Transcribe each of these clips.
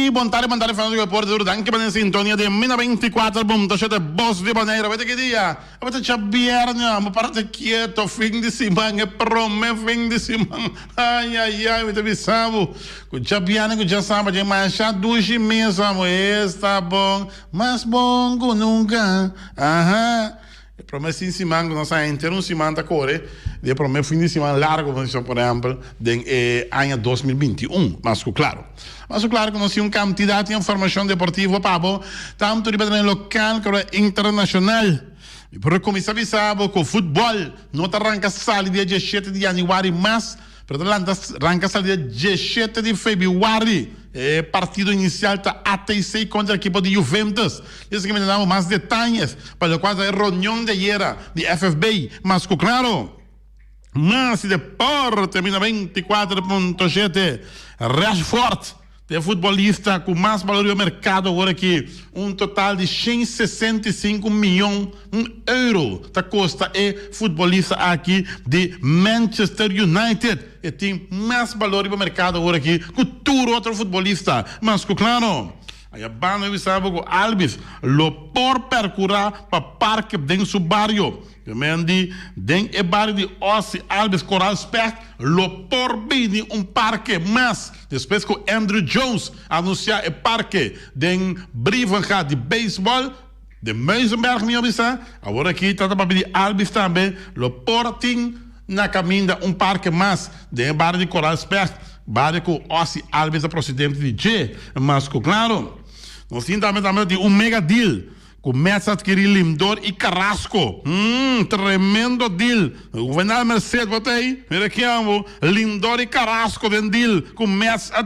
Bon tardi, bon tardi fanático di deporte duro. Danki pa den sintonia di Mina 24.7 Bos di Bonaire. Awete ki dia? Awete djabièrnè. Bo para te kieto fin di siman, e prome fin di siman. Ai ai ai, mi ta bisa bo ku djabièrnè ku djasabra dje masha dushi mes amo. Esta bon, mas bon ku nunka. Aha. E prome fin siman ku nos a henter un siman ta kore di e prome fin di siman largo por ehempel por ehempel den e aña 2021 mas ku klaro. Mas ku klaro ku nos tin un kantidat di informashon deportivo pa bo tantu riba tereno lokal komo internashonal. Mi por kuminsá bisa bo ku futbòl no ta ranka sali dia diesshete di yanüari mas. Pero ta lanta ranka sali dia diesshete di febrüari. E partido inisial ta ATC kontra ekipo di Juventus. Esaki mi ta dabo mas detayes pa lokual ta e reunion di ayera di FFB. Mas ku klaro, mas di deporte mi na 24.7 Rashford. Ta e futbolista ku mas balor riba merkado awor aki. Un total di 165 mion euro ta kosta e futbolista aki di Manchester United. E tin mas balor riba merkado awor aki ku tur otro futbolista. Mas ku klaro, aya banda bisa bo ku Albies lo por perkurá pa parke den su bario. Yo di, den e bario di Ossie Albies Koraal Specht lo por bini un parke mas despues ku Andruw Jones anunsiá e parke den Brievengat di beisbòl den Muizenberg mi a bisa. Awor aki ta ta papia di Albies tambe lo por tin na kaminda un parke mas den e bario di Koraal Specht, bario ku Ossie Albies ta presidente di dje. Mas ku klaro nos tin tambe tambe ta tin un mega deal. Ku Mets adkirí Lindor i Carrasco. Humm, tremendo deal. Juvenal Merced bo ta ei? Mira ki amo. Lindor i Carrasco den deal ku Mets a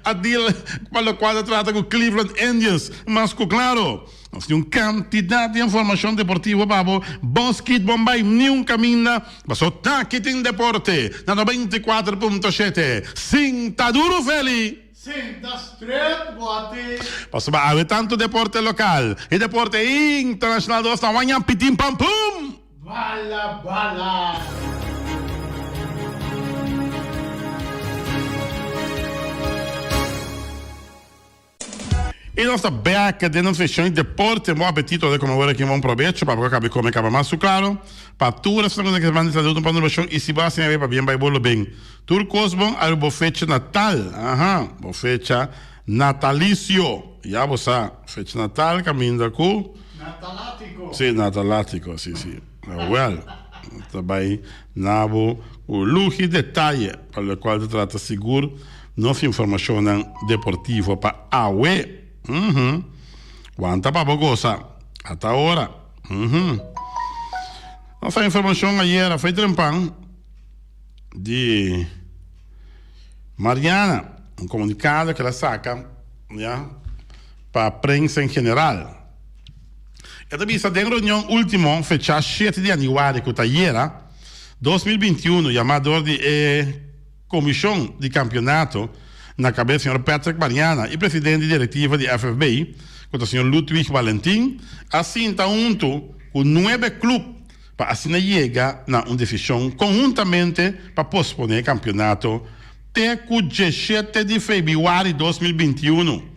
a deal pa lokual ta trata ku Cleveland Indians. Mas ku klaro, nos tin un kantidat di informashon deportivo pa bo. Bon skit bon bai niun kaminda. Paso taki tin deporte na 94.7. Sinta duru Feli! Sinta stret bo a te. Pasobra awe tantu deporte lokal i deporte internashonal nos ta waña pitin pam pum! Bala bala! I nos ta bek den nos seshon di deporte. Bon apetito ora kome ora ki bon probecho pa bo kabe kome kaba mas su klaro. Pa tur esnan ku ta ke manda saludo pa nos i si bo a siña be pabien bai bo lo ben. Tur kos bon ariba bo fecha natal. Aha, bo fecha natalicio. Ya bo sa, fecha natal kaminda ku. Natalátiko. Si, natalátiko, si, si. Awel, ta bai na bo ku luhi detaye pa lokual ta trata sigur nos informashonnan deportivo pa awe. Uhum. Wanta pa bo gosa. Ata ora. Uhum. Nos a informashon ayera fei trempan. Di Mariana, un comunicado que el a saca ya pa prensa en general. E ta bisa den reunion ultimo fecha shete di januari cu ta ayera, 2021, yama dor di e comision di campeonato na cabes señor Patrick Mariana y presidente di directiva di FFB cu ta señor Ludwig Valentin, a sinta hunto cu nuebe club pa asina yega na un desishon konhuntamente pa posponé e kampionato te ku diesshete di febrüari 2021.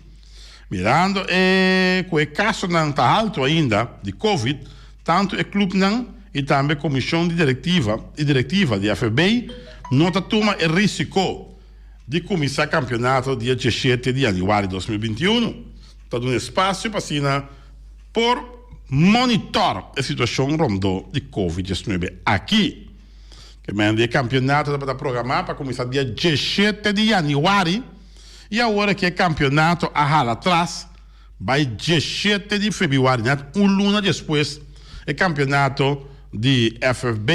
Mirando e ku e kasonan ta haltu ainda di covid, tantu e klupnan i tambe komishon di direktiva i direktiva di FFB no ta tuma e risiko di kuminsá kampionato dia diesshete di yanüari 2021. Ta duna espasio pa asina por monitor e situacion rondó di Covid 19 aki. Ke men di e campeonato tabata programá pa cuminsa dia 17 di januari y awor aki e campeonato a hala atras bai 17 di februari, net un luna despues e campeonato di FFB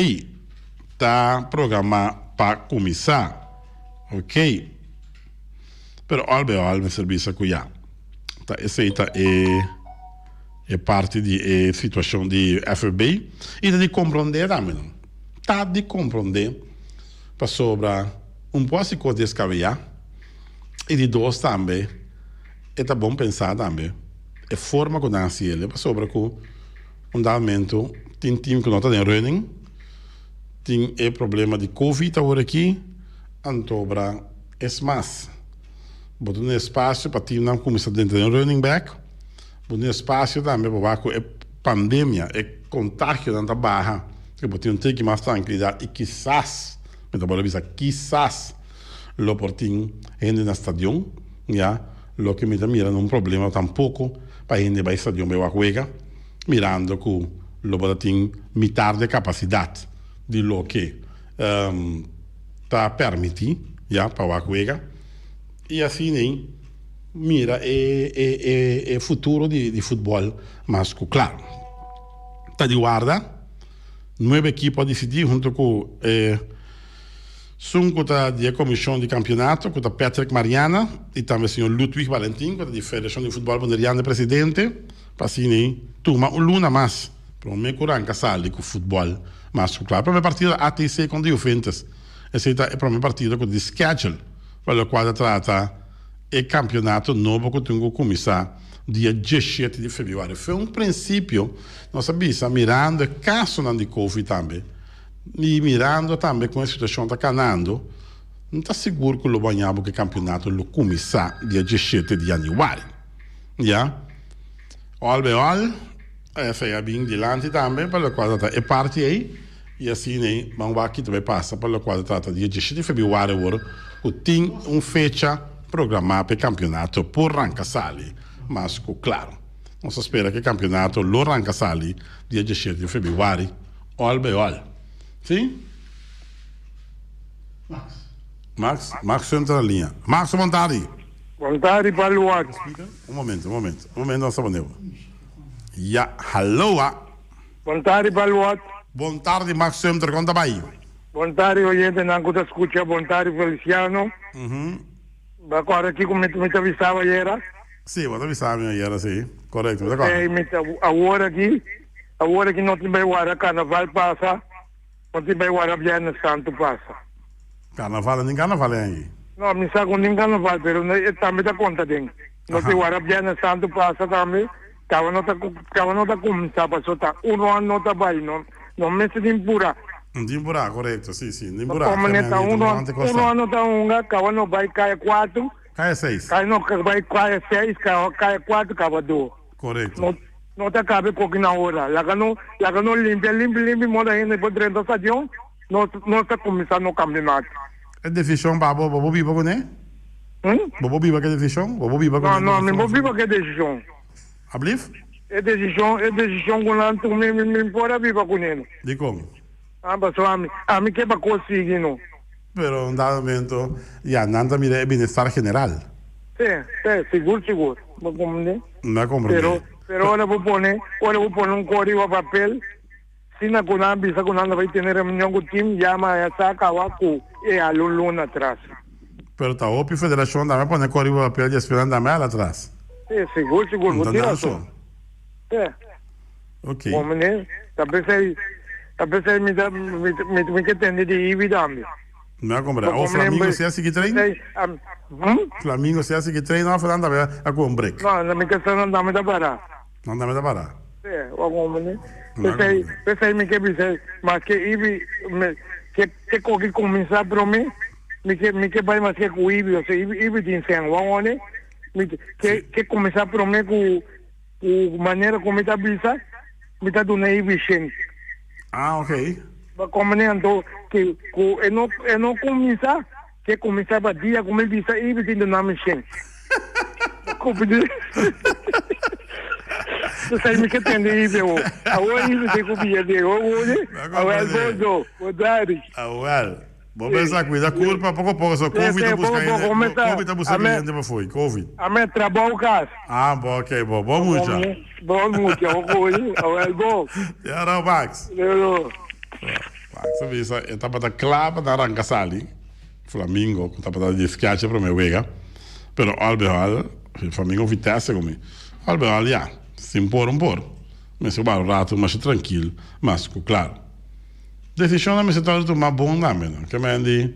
ta programá pa cuminsa. Ok. Pero al bij al mester bisa cu ya. Ta esey ta e e parti di e situacion di FFB y ta di comprende tambe no. Ta di comprende pasobra un por haci cos descabeya y di dos tambe e ta bon pensa tambe e forma cu nan haci el pasobra cu un dado momento tin team cu no ta den running tin e problema di covid awor aki antobra es mas. Bo ta duna espasio pa timnan kuminsá drenta den running back. Bo duna espasio tambe pa wak ku e pandemia, e kontagionan ta baha, ku bo tin un tiki mas trankilidat i kisas, mi ta por a bisa kisas, lo por tin hende na stadion, ya, loke mi ta mira no un problema tampoko pa hende bai stadion bai wak wega, mirando ku lo bo ta tin mitar di e kapasidat di loke ta permití, ya, pa wak wega. I asina ei mira e e e futuro di di futbòl mas ku kla. Ta di warda, nuebe ekipo a disidí huntu ku e sun ku ta di e komishon di kampionato ku ta Patrick Mariana i tambe señor Ludwig Valentin ku ta di Federashon di Futbòl Boneriano e presidente pa asina ei tuma un luna mas promé ku ranka sali ku futbòl mas ku kla. E promé partido ATC kontra Juventus esei ta e promé partido ku ta di schedule. Pa lokual ta trata e kampionato nobo ku tin ku kuminsá dia diesshete di febrüari. Fe un prinsipio nos a bisa mirando e kasonan di covid tambe i mirando tambe kon e situashon ta kanando, no ta sigur ku lo baña bo ku e kampionato lo kuminsá dia diesshete di yanüari. Ya. Òl be òl, esei a bin dilanti tambe pa lokual ta trata e parti ei. I asina ei ban wak ki ta bai pasa pa lokual ta trata dia diesshete di febrüari awor ku tin un fecha programá pa e kampionato por ranka sali mas ku klaro. Nos ta spera ku e kampionato lo ranka sali dia diesshete di febrüari òl bai òl. Si? Max. Max, Max entra na liña. Max bon tardi. Bon tardi Paluak. Un momento, un momento, un momento nos ta pone bo. Ya, haloa. Bon tardi Baluat. Bon tardi Max Sumter, kon ta bai? Bon tardi oyentenan ku ta skucha, bon tardi Feliciano. Bo a kòrda kiko mi mi ta bisa bo ayera? Sí, bo ta bisa mi ayera, sí. Korekto, mi ta kòrda. Okey, mi ta awor aki, awor aki no tin bai warda karnaval pasa, no tin bai warda Biernes Santu pasa. Karnaval, nin karnaval e aki? No, mi sa ku nin karnaval, pero e tambe ta konta den. No tin warda Biernes Santu pasa tambe. Caba no ta caba no ta cuminsa paso ta un ron no ta bay no no mester tin pura. No tin pura corecto si si no tin pura Como ne ta un ron un ron no ta hunga caba no bay caya cuatro caya seis caya no bay caya seis caya cuatro caba dos corecto no no ta cabe coki na ora laga no laga no limpia limpi limpi moda hende por drenta stadion no no ta cuminsa no campeonato. E decision pa bo bo biba cune? Bo por biba ku e desishon? Bo por biba ku No, no, mi por biba ku e desishon. Ablief? E desishon, e desishon ku nan tuma, mi, mi por a biba kuné no. Dikon? Ah, pasobra ami, ami ke pa kos sigui no. Pero un dado momento, ya, nan ta mira e bienestar general. Sí, sí, sigur, sigur. Bo komprendé? Mi a komprendé. Pero, pero ora bo pone, ora bo pone un kos riba papel, Sina ku nan bisa ku nan ta bai tene reunion ku tim yama a sa kawa ku e alun luna atras. Pero ta hopi federashon tambe pone kor riba papel di espe nan tambe hala atras. Si, sigur sigur, bo tin rason. Si. Ok. Bon meneer, ta pesey, ta pesey mi ta, mi, mi ke tende di Ibi tambe. Mi a comprende. Awo Flamingo si a sigui train? Flamingo si a sigui train of nan tambe a coge un break? No, mi ke sa nan tambe ta para. Nan tambe ta para. Sí, wak hombre. P'esei, p'esei mi ke bisa, maske Ibi, me, ke, ke koki kuminsá promé, mi ke, mi ke bai maske ku Ibi, osea Ibi, Ibi tin sen, wak hone, mi ke, ke kuminsá promé ku, ku manera ku mi ta bisa, mi ta duna Ibi shen. Ah, ok. Wak hombre, anto, ke, ku e no, e no kuminsá. Ke kuminsá pa dia ku mi bisa i mi tin duna mi shen. Esei mi ke tende i be wo. Awor i mi tin ku bia den ho woni. Awel bo zo, bo dari. Awel. Bo pensa kuida kurpa poko poko so covid ta buska hende, covid ta buska cliente pa fo'i, covid. Ame trabou kas. Ah bo ok bo, bo mucha. Bo mucha, bo koyi. Awel bo. Ya no Max. Leo. Max a bisa e tabata kla pa nan ranka sali Flamingo ku tabata di skeache prome wega pero al be al Flamingo Vitesse ku mi al be al ya sin por un por mester wak un ratu masha trankil mas ku klaro desishonnan mester ta tuma bon tambe no ke men di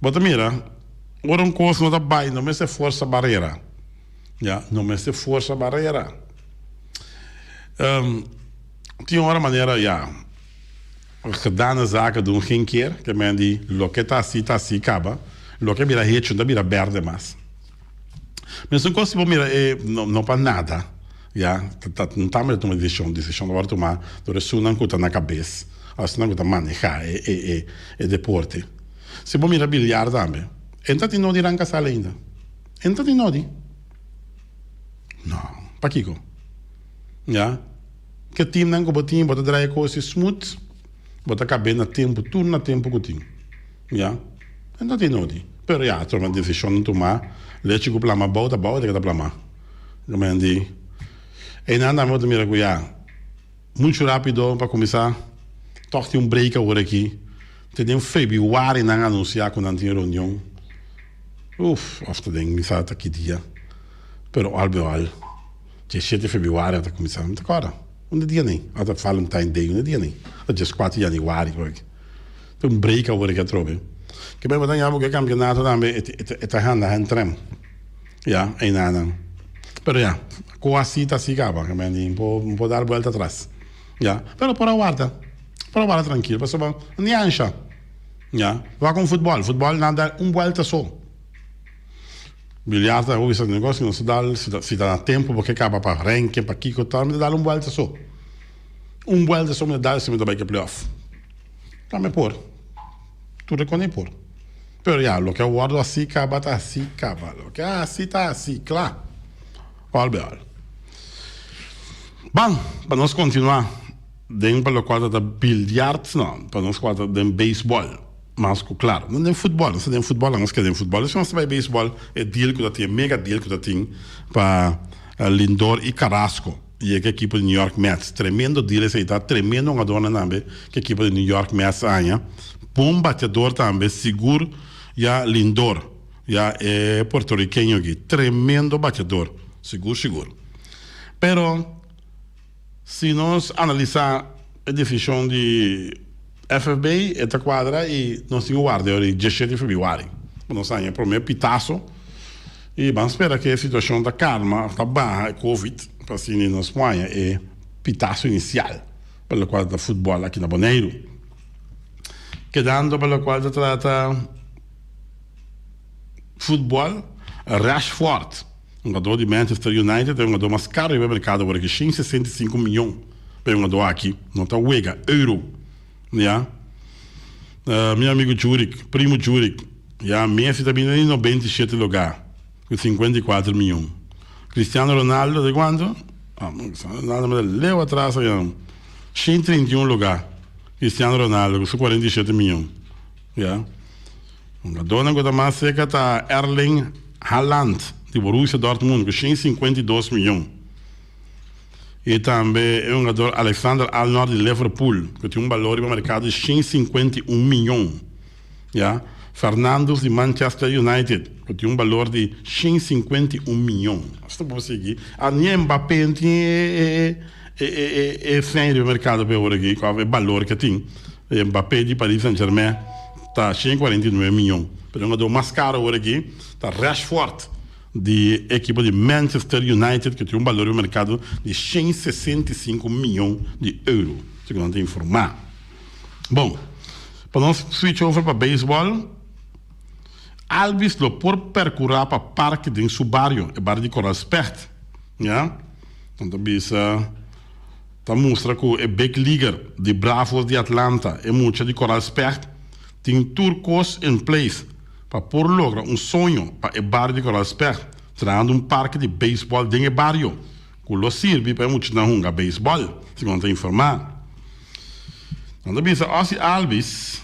bo ta mira ora un kos no ta bai no mester forsa barera ya no mester forsa barera tin ora manera ya. Gedane zaken doen geen keer, ke men di loke ta asi ta asi kaba, loke bira hecho no ta bira berde mas. Mesun kos si bo mira e no no pa nada ya ta ta no ta mira tuma desishon desishon ta wòrdu tumá dor esunnan ku ta na kabes òf esunnan ku ta manehá e e e e deporte. Si bo mira biliar tambe e no ta tin nodi ranka sal ainda e no ta tin nodi no pakiko ya ke timnan ku bo tin bo ta draai e kos smooth bo ta kab'é na tempu tur na tempu ku tin. Ya, e no tin nodi. Pero ya, tuma desishon tuma, lechi ku plama abou ta abou e ta keda plama. Lo men di, einan tambe bo ta mira ku ya, muchu rapido pa kuminsá, tòg tin un break awor aki. Te den febrüari nan a anunsiá ku nan tin reunion. Uf, òf ta den mi sa ta ki dia. Pero al be al, diesshete febrüari a ta kuminsá, mi ta kòrda. Unda dia nei? A ta Valentine Day, unda dia nei? Ta dieskuater yanüari por aki. Ta un break awor aki atrobe. Ke bai bo ta ña bo ke kampionato tambe e ta handa hen trem. Ya, einanan. Pero ya, ku asi ta asi kaba, ke men di bo por dar buelta atras. Ya, pero por a warda. Por a warda trankil, pasobra ni ansha. Ya, wak un futbòl, futbòl nan da un buelta so. Bilyar ta hopi sa negoshi, nos ta dal, si ta na tempu bo ke kaba pa ranking, pa kiko tal, mi ta dal un buelta so. Un buelta so mi ta dal si mi ta bai ke playoff. Tambe por. Tur e kone por. Pero ya, loke a wordo hasi kaba ta hasi kaba. Loke a hasi ta hasi, kla. Al be al. Ban, pa nos kontinua den pa lokual ta ta bilyart, no, pa nos kual ta den beisbòl. Mas ku klaru. No den futbòl, nos ta den futbòl, nos keda den futbòl. Si nos ta bai beisbòl, e deal ku ta tin, e mega deal ku ta tin pa Lindor i Carrasco yega ekipo di New York Mets. Tremendo deal esei ta, tremendo hungadornan tambe ku ekipo di New York Mets a haña. Bon bateador tambe, sigur ya Lindor, ya e puertorikeño aki. Tremendo bateador, sigur sigur. Pero. Si nos analisá e desishon di FFB e ta kuadra i nos tin ku warda e ora di diesshete di febrüari pa nos haña e promé pitaso i ban spera ku e situashon ta kalma òf ta baha e covid pa asina nos por haña e pitaso inisial pa lokual ta futbòl aki na Boneiru. Kedando pa lokual ta trata futbòl, Rashford. Hungadó di Manchester United ta e hungadó mas karo riba e merkado awor aki, 165 miyon pa e hungadó aki, no ta wega, euro, ya. Mi amigu Jurik, primo Jurik, ya, Messi ta bini di 97 lugá ku 54 miyon. Cristiano Ronaldo ta di kuantu? Ah, Cristiano Ronaldo mester leu atras aya, 131 lugá, Cristiano Ronaldo ku su 47 miyon, ya. Hungadónan ku ta mas serka ta Erling Haaland di Borussia Dortmund ku 152 miyon i tambe e hungador Alexander Arnold di Liverpool ku tin un balor riba merkado di 151 miyon. Ya, Fernandes di Manchester United ku tin un balor di 151 miyon. Asina bo por sigui. A ni Mbappé no tin e e sèn riba merkado p'e ora aki ku e balor ke tin. Mbappé di Paris Saint Germain ta 149 miyon, pero e hungador mas karo awor aki ta Rashford di e ekipo di Manchester United ku tin un balor riba merkado di 165 miyon di euro, segun nan ta informá. Bon, pa nos switch over pa beisbòl, Albies lo por perkurá pa parke den su bario, e bario di Coral Specht, ya. Nan ta bisa. Ta mustra ku e big leaguer di Bravos di Atlanta, e mucha di Coral Specht, tin tur kos in place pa por logra un soño pa e bario di Coral Specht, trahando un parke di beisbòl den e bario, ku lo sirbi pa e muchanan hunga beisbòl, segun nan ta informá. Nan ta bisa Ozzie Albies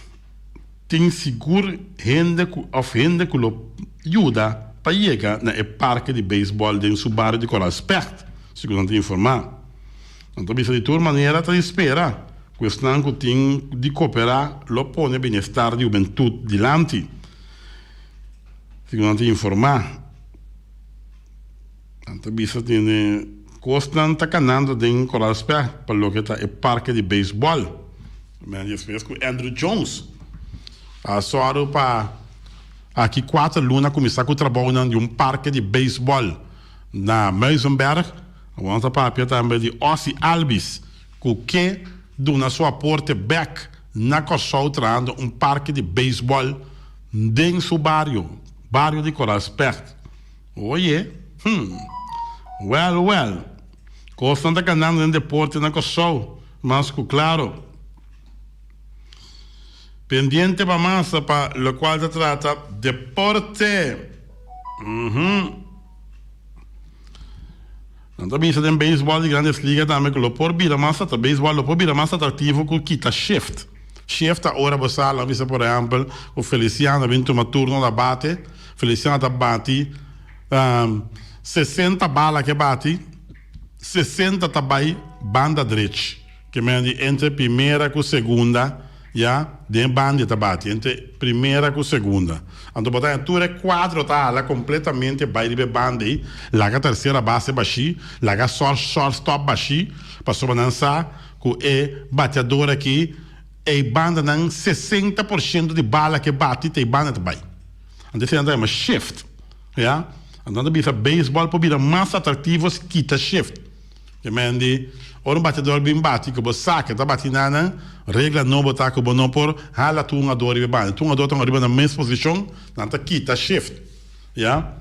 tin sigur hende ku òf hende ku lo yuda pa yega na e parke di beisbòl den su bario di Coral Specht, segun nan ta informá. Nan ta bisa di tur manera ta di spera ku esnan ku tin di koperá lo pone bienestar di hubentut dilanti. Segun nan ta informá, nan ta bisa tene kosnan ta kanando den Coral Spè pa loke ta e parke di beisbòl. Men despues ku Andruw Jones a sòru pa aki kuater luna kuminsá ku trabounan di un parke di beisbòl na Muizenberg. Awor nos ta papia tambe di Ozzie Albies ku ke duna su aporte bek na Kòrsou trahando un parke di beisbòl den su bario, bario di Koral Specht. Oye! Hmm. Wèl, wèl. Kosnan ta kanando den deporte na Kòrsou, mas ku klaro. Pendiente pa mas pa lokual ta trata deporte. Uhum. Nan ta bisa den beisbòl di Grandes Liga tambe ku lo por bira mas atra beisbòl lo por bira mas atraktivo ku kita shift. Shift ta ora bo sa, lo bisa por ehèmpel ku Feliciano bin tuma turno na bate, Feliciano ta bati 60 bala ke bati, 60 ta bai banda drech. Ke men di entre primera ku segunda ya den banda e ta bati entre primera ku segunda. Anto bo ta haña tur e kuadro ta hala kompletamente bai riba e banda ei, laga tersera base bashí, laga shortstop bashí, pasobra nan sa ku e bateador aki ei bandanan 60 por shento di bala ke bati ta ei banda ta bai. Anto esei nan ta yama shift ya. Anto nan ta bisa beisbòl por bira mas atraktivo si kita shift. Ke men di, ora un batidor bin bati ku bo sa ke ta bati na nan, regla nobo ta ku bo no por hala tur un ador riba e banda. Tur un ador ta riba nan mes posishon, nan ta kita shift. Ya.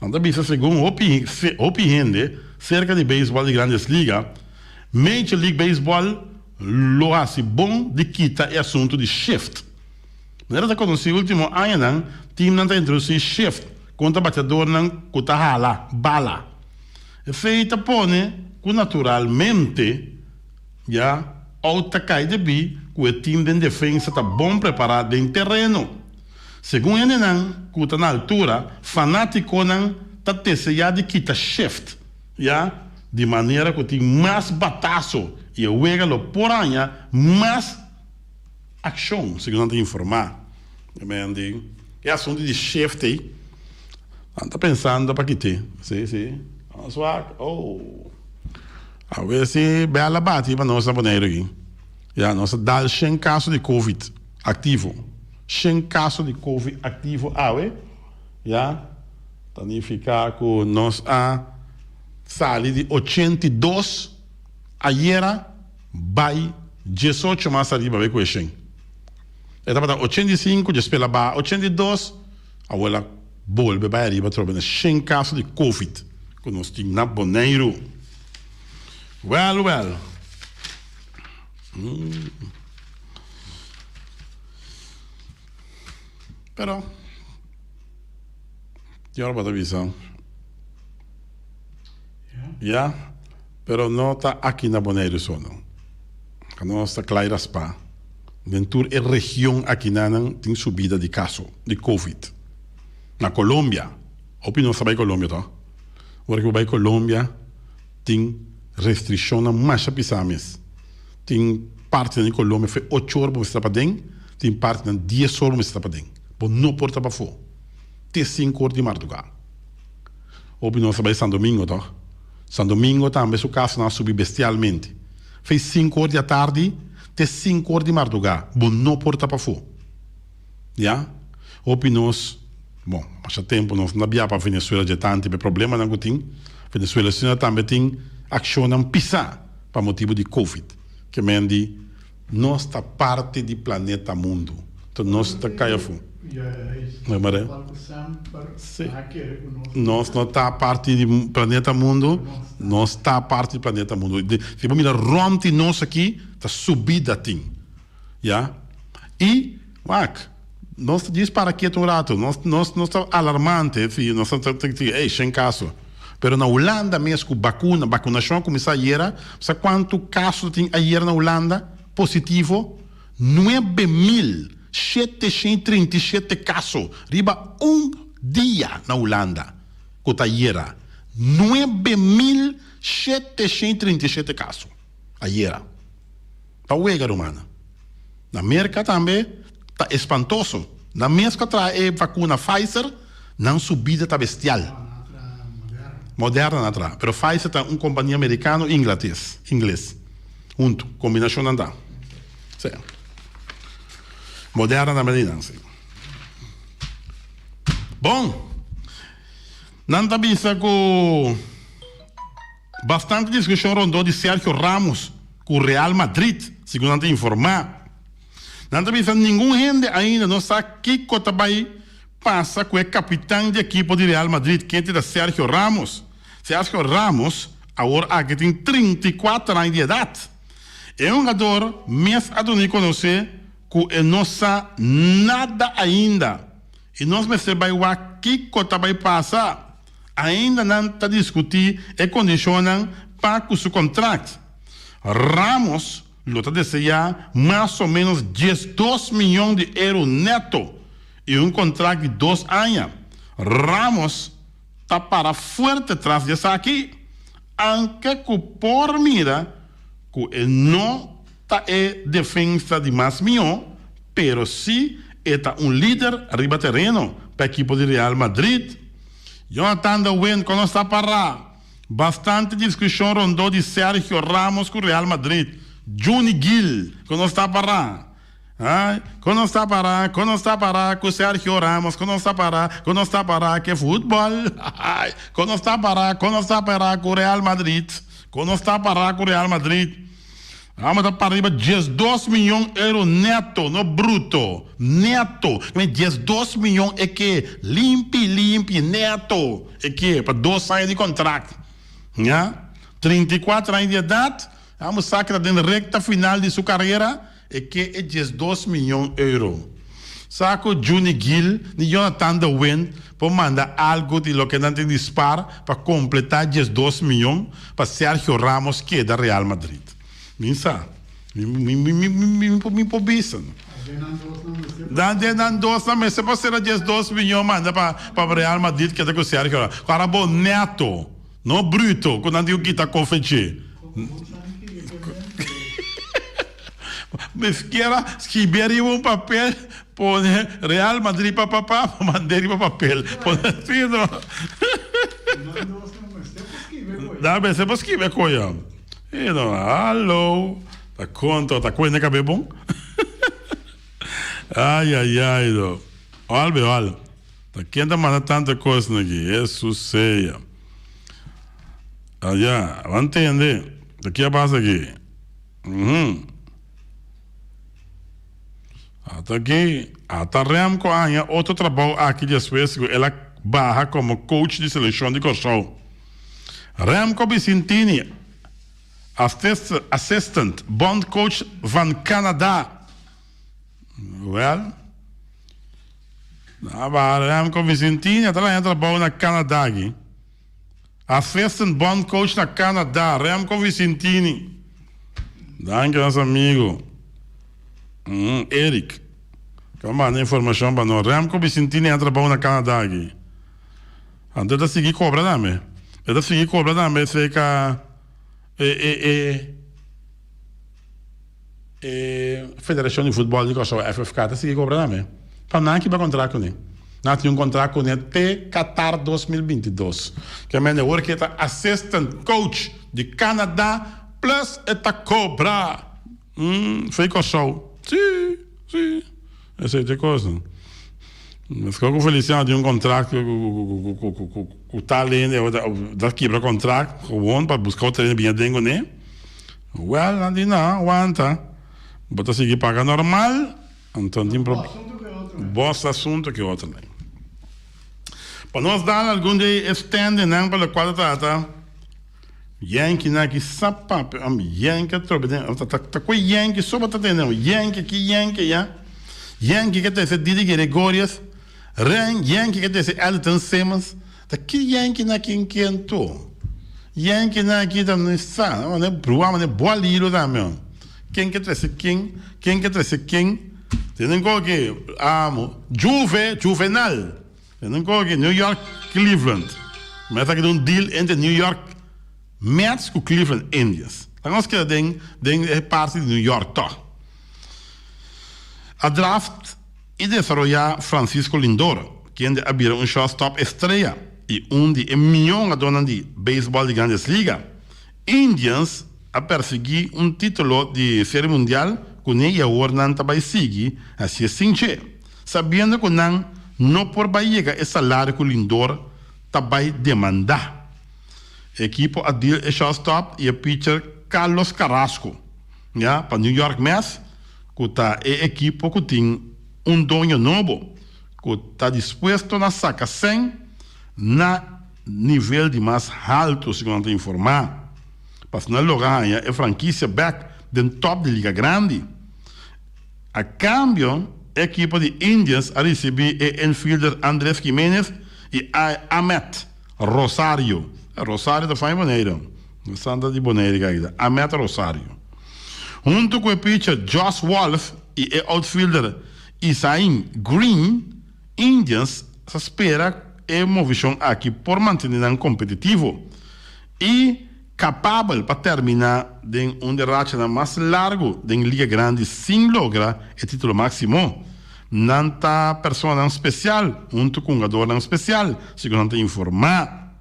Nan ta bisa segun hopi hopi hende serka di beisbòl di Grandes Liga, Major League Baseball lo hasi bon di kita e asuntu di shift. Manera ta konosí último añanan timnan ta introdusí shift kontra batiadornan ku ta hala bala. Esei ta pone ku naturalmente ya out ta kai debí ku e tim den defensa ta bon prepará den tereno. Segun hendenan ku ta na altura, fanátikonan ta deseá di kita shift ya di manera ku tin mas bataso i e wega lo por haña mas akshon, segun nan ta informá. E asuntu di shift ei. Nan ta pensando pa kite. Si, si. Nos wak. Oh. Awe si bel a bati pa nos na Boneiru aki. Ya, nos a dal shen kaso di covid aktivo. Shen kaso di covid aktivo awe. Ya. Ta nifiká ku nos a sali di 82 ayera bai 18 mas ariba bai ku e shen. E tabata 85, djespel a baha 82. Awor a bolbe bai ariba atrobe na shen kaso di covid ku nos tin na Boneiru. Wèl wèl. Pero ki ora bo ta bisa? Ya, pero no ta aki na Boneiru so no. Nos ta klai raspá. Den tur e region akinanan tin subida di kaso di covid. Na Colombia, hopi nos ta bai Colombia to? Ora ku bo bai Colombia tin restrikshonnan masha pisá mes. Tin partinan di Colombia fe ocho or bo mester ta paden, tin partinan dies or bo mester ta paden. Bo no por ta pafó te sinku or di mardugá. Hopi nos ta bai San Domingo to? San Domingo tambe su kasonan a subi bestialmente. Fe sinku or di atardi te sinku or di mardugá bo no por ta pafó. Ya. Hopi nos, bon, masha tempu nos no ta bia pa Venezuela dje tantu pa e problemanan ku tin. Venezuela asina tambe tin akshonnan pisá pa motibu di covid. Ke men di nos ta parti di planeta mundu. Enton nos ta kai afó. Sí. Nos no ta parti di planeta mundu, nos ta parti di planeta mundu. Si bo mira rònt di nos aki, ta subida tin. Ya. I, wak, nos ta djis para ketu un ratu. Nos, nos, nos ta alarmante, si nos ta ta ey, shen kaso. Pero na Hulanda mes ku bakuna, bakunashon a kuminsá ayera, sa kuantu kaso tin ayera na Hulanda positivo? 9737 kaso riba un dia na Hulanda ku ta ayera. 9737 kaso ayera. Ta wega rumannan. Na Merka tambe ta espantoso. Nan mes ku a traha e vakuna Pfizer, nan subida ta bestial. Moderna nan a traha. Pero Pfizer ta un kompania merikano i inglates, ingles. Huntu, kombinashon nan ta. Sí. Moderna tambe di nan, sí. Bon, nan ta bisa ku bastante diskushon rondó di Sergio Ramos ku Real Madrid, segun nan ta informá. Nan ta bisa ningun hende ainda no sa kiko ta bai. pasa ku e kapitan di ekipo di Real Madrid kende ta Sergio Ramos. Sergio Ramos awor aki tin 34 aña di edat. E hungador mes a duna di konosé ku e no sa nada ainda i nos mester bai wak kiko ta bai pasa. Ainda nan ta diskutí e kondishonnan pa ku su kontrakt. Ramos lo ta deseá mas o ménos 12 mion di euro nèto i un kontrakt di dos aña. Ramos ta para fuerte tras di esaki, anke ku por mira ku e no ta e defensa di mas mihó, pero sí e ta un lider riba tereno pa ekipo di Real Madrid. Jonathan de Wind ku nos ta para bastante diskushon rondó di Sergio Ramos ku Real Madrid. Juni Gil ku nos ta para Ay, ku nos ta para, ku nos ta para ku Sergio Ramos, ku nos ta para, ku nos ta para ke futbòl. Ay, ku nos ta para, ku nos ta para ku Real Madrid, ku nos ta para ku Real Madrid. Ramos ta para riba 12 miyon euro neto, no bruto, neto. 12 miyon e ke limpi, limpi, neto e ke pa dos aña di kontrakt. Ya, 34 aña di edat, Ramos sa ku ta den rekta final di su karera. E ke e 12 miyon euro. Sa ku Juni Gil ni Jonathan de Wind por manda algu di loke nan tin di spar pa kompletá 12 miyon pa Sergio Ramos keda Real Madrid. Mi sa. Mi mi mi mi mi mi por bisa. Dan den nan dos nan mester por sera 12 miyon manda pa pa Real Madrid keda ku Sergio Ramos. Ku ara bo neto, no bruto ku nan tin ku kita kofechi. Mezkiera skibi ariba un papel pone Real Madrid pa papá pa mand'é riba papel pone si no Da mester por skibi e koyo si no hallo ta konto ta kuende kabe bon ayayay no ol be ol ta ken ta manda tanto kosnan aki Jesus sea aya bo ntende ta ke a pasa aki. Ata aki, ata Remco a haña otro trabou aki despues ku el a baha komo coach di selekshon di Kòrsou. Remco Bicentini, assistant bondcoach van Canada. Wèl, a baha Remco Bicentini a ta haña trabou na Canada aki. Assistant bondcoach na Canada, Remco Vicentini. Danki nos amigo Eric cu a manda informacion pa nos. Remco Vicentini a trabou na Canada aki. Anto e ta sigui cobra tambe. E ta sigui cobra tambe acerca e e e E Federashon di Futbòl di Kòrsou, FFK, ta sigui kobra tambe. Pa nan kiba kontrakt kuné. Nan tin un kontrakt kuné te Qatar 2022. Ke mende awor ke e ta assistant coach di Canada plus e ta kobra for di Kòrsou. Si, si. Esei ta e kosnan. Meskos ku Feliciano tin un kontrakt ku tal hende ta kibra kontrakt gewoon pa buska otro hende bini aden kuné. Wel, nan di no, wanta. Bo ta sigui paga normal, anto no tin prob. Bos asunto ke otro nan. Pa nos dal algun di e standingnan pa lokual ta trata, Yankeenan aki sa papia, am Yankee atrobe den, ta ta ta kue Yankee so bo ta tende, Yankee aki, Yankee aya, Yankee ke ta ese Didi Gregorius, Ren Yankee ke ta ese Elton Simmons, Ta ki yankinan aki nkento? Yankinan aki ta no sa, mane brua, mane boa lilo tambe. Ken ke trese ken, ken ke trese ken. Tenen ko ke Juve, Juvenal. Tenen ko ke New York, Cleveland. Mi a sa ke ta un deal entre New York Mets ku Cleveland Indians. Laga nos keda den den e parti di New York tòg. A draft. I desaroyá Francisco Lindor, kende a bira un shortstop estrea i un di e mihó hungadónan di beisbòl di Grandes Liga. Indians a persiguí un título di Serie Mundial kuné i awor nan ta bai sigui hasié sin dje, sabiendo ku nan no por bai yega e salario ku Lindor ta bai demandá. E ekipo a deal e shortstop i e pitcher Carlos Carrasco ya pa New York Mets. Ku ta e ekipo ku tin un doño nobo. ku ta dispuesto na saka sèn na nivel di mas haltu, segun nan ta informá, pa asina logra haña e frankisia bèk den tòp di Liga Grandi. A kambio, e ekipo di Indians a risibí e infielder Andrés Giménez i Amed Rosario. Rosario ta fai Boneiru. Santa di Boneiru ka kita. Amed Rosario. Huntu ku e pitcher Josh Wolf i e outfielder Isain Green, Indians sa spera e movishon aki por mantene nan kompetitivo i kapabel pa terminá den un di rachanan mas largu den Liga Grandi sin logra e título máksimo. Nan ta personanan spesial huntu ku hungadornan spesial, segun nan ta informá.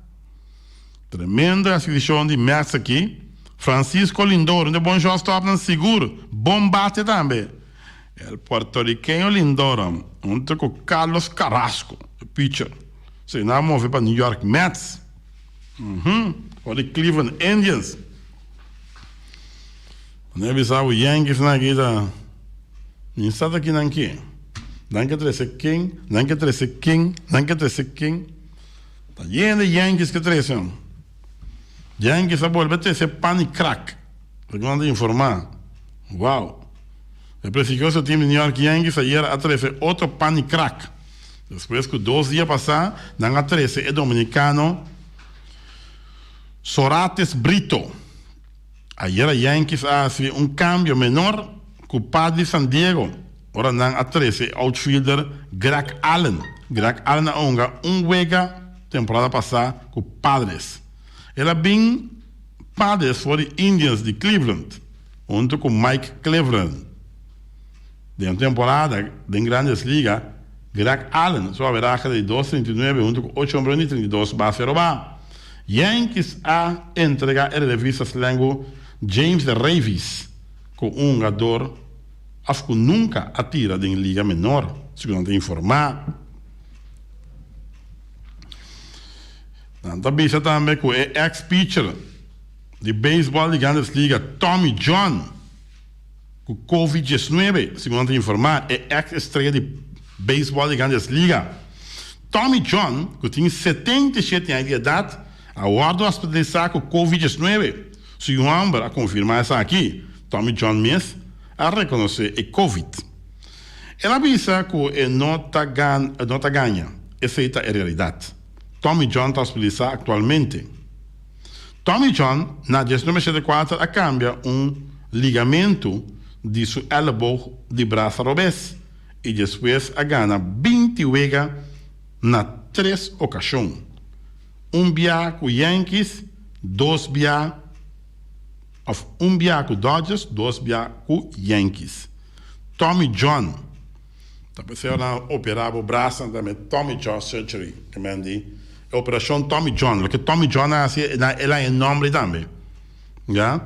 Tremendo adkisishon di Mets aki. Francisco Lindor, un di e bon shortstopnan sigur, bon bate tambe. El puertorriqueño Lindor huntu ku Carlos Carrasco, e pitcher. Si nan a move pa New York Mets. For di Cleveland Indians. Nan a bisa bo Yankees nan aki ta mi sa ta kinan ki. Nan ke trese ken, nan ke trese ken, nan ke trese ken. Ta yen di Yankees ke trese. Yankees a bolbe trese pan i crack. Segun nan ta informa. Wow. E prestigioso team di New York Yankees ayer a trese otro pan i crack. Despues ku dos dia pasá nan a trese e dominikano Sorates Brito. Ayera Yankees a hasi un kambio menor ku Padres San Diego ora nan a trese e outfielder Greg Allen. Greg Allen a hunga un wega temporada pasá ku Padres. El a bin Padres for di Indians di Cleveland huntu ku Mike Cleveland. Den un temporada den Grandes Liga, Greg Allen su averahe di dos 39 huntu ku ocho homerun i 32 base robá. Yankees a entrega e relevista slengu James Revis ku un hungador af ku nunka a tira den liga menor, segun nan ta informá. Nan ta bisa tambe ku e ex pitcher di beisbòl di Grandes Liga Tommy John, Ku Covid 19, segun nan ta informá, e eks estrella di beisbòl di Grandes Liga, Tommy John, ku tin 77 aña di edat, a wòrdu hospitalisá ku Covid 19. Su yu hòmber a konfirmá esaki. Tommy John mes a rekonosé e Covid. El a bisa ku e no ta no ta gaña, esei ta e realidat. Tommy John ta hospitalisá aktualmente. Tommy John na 1974 a kambia un ligamentu di su èleboog di brasa robes i despues a gana 20 wega na tres okashon, un bia ku Yankees, dos bia òf un bia ku Dodgers, dos bia ku Yankees. Tommy John Ta p'esei ora nan operá bo brasa nan ta yama e Tommy John surgery. Ke men di e operashon Tommy John. Loke Tommy John a hasi el a haña e nòmber tambe. Ya.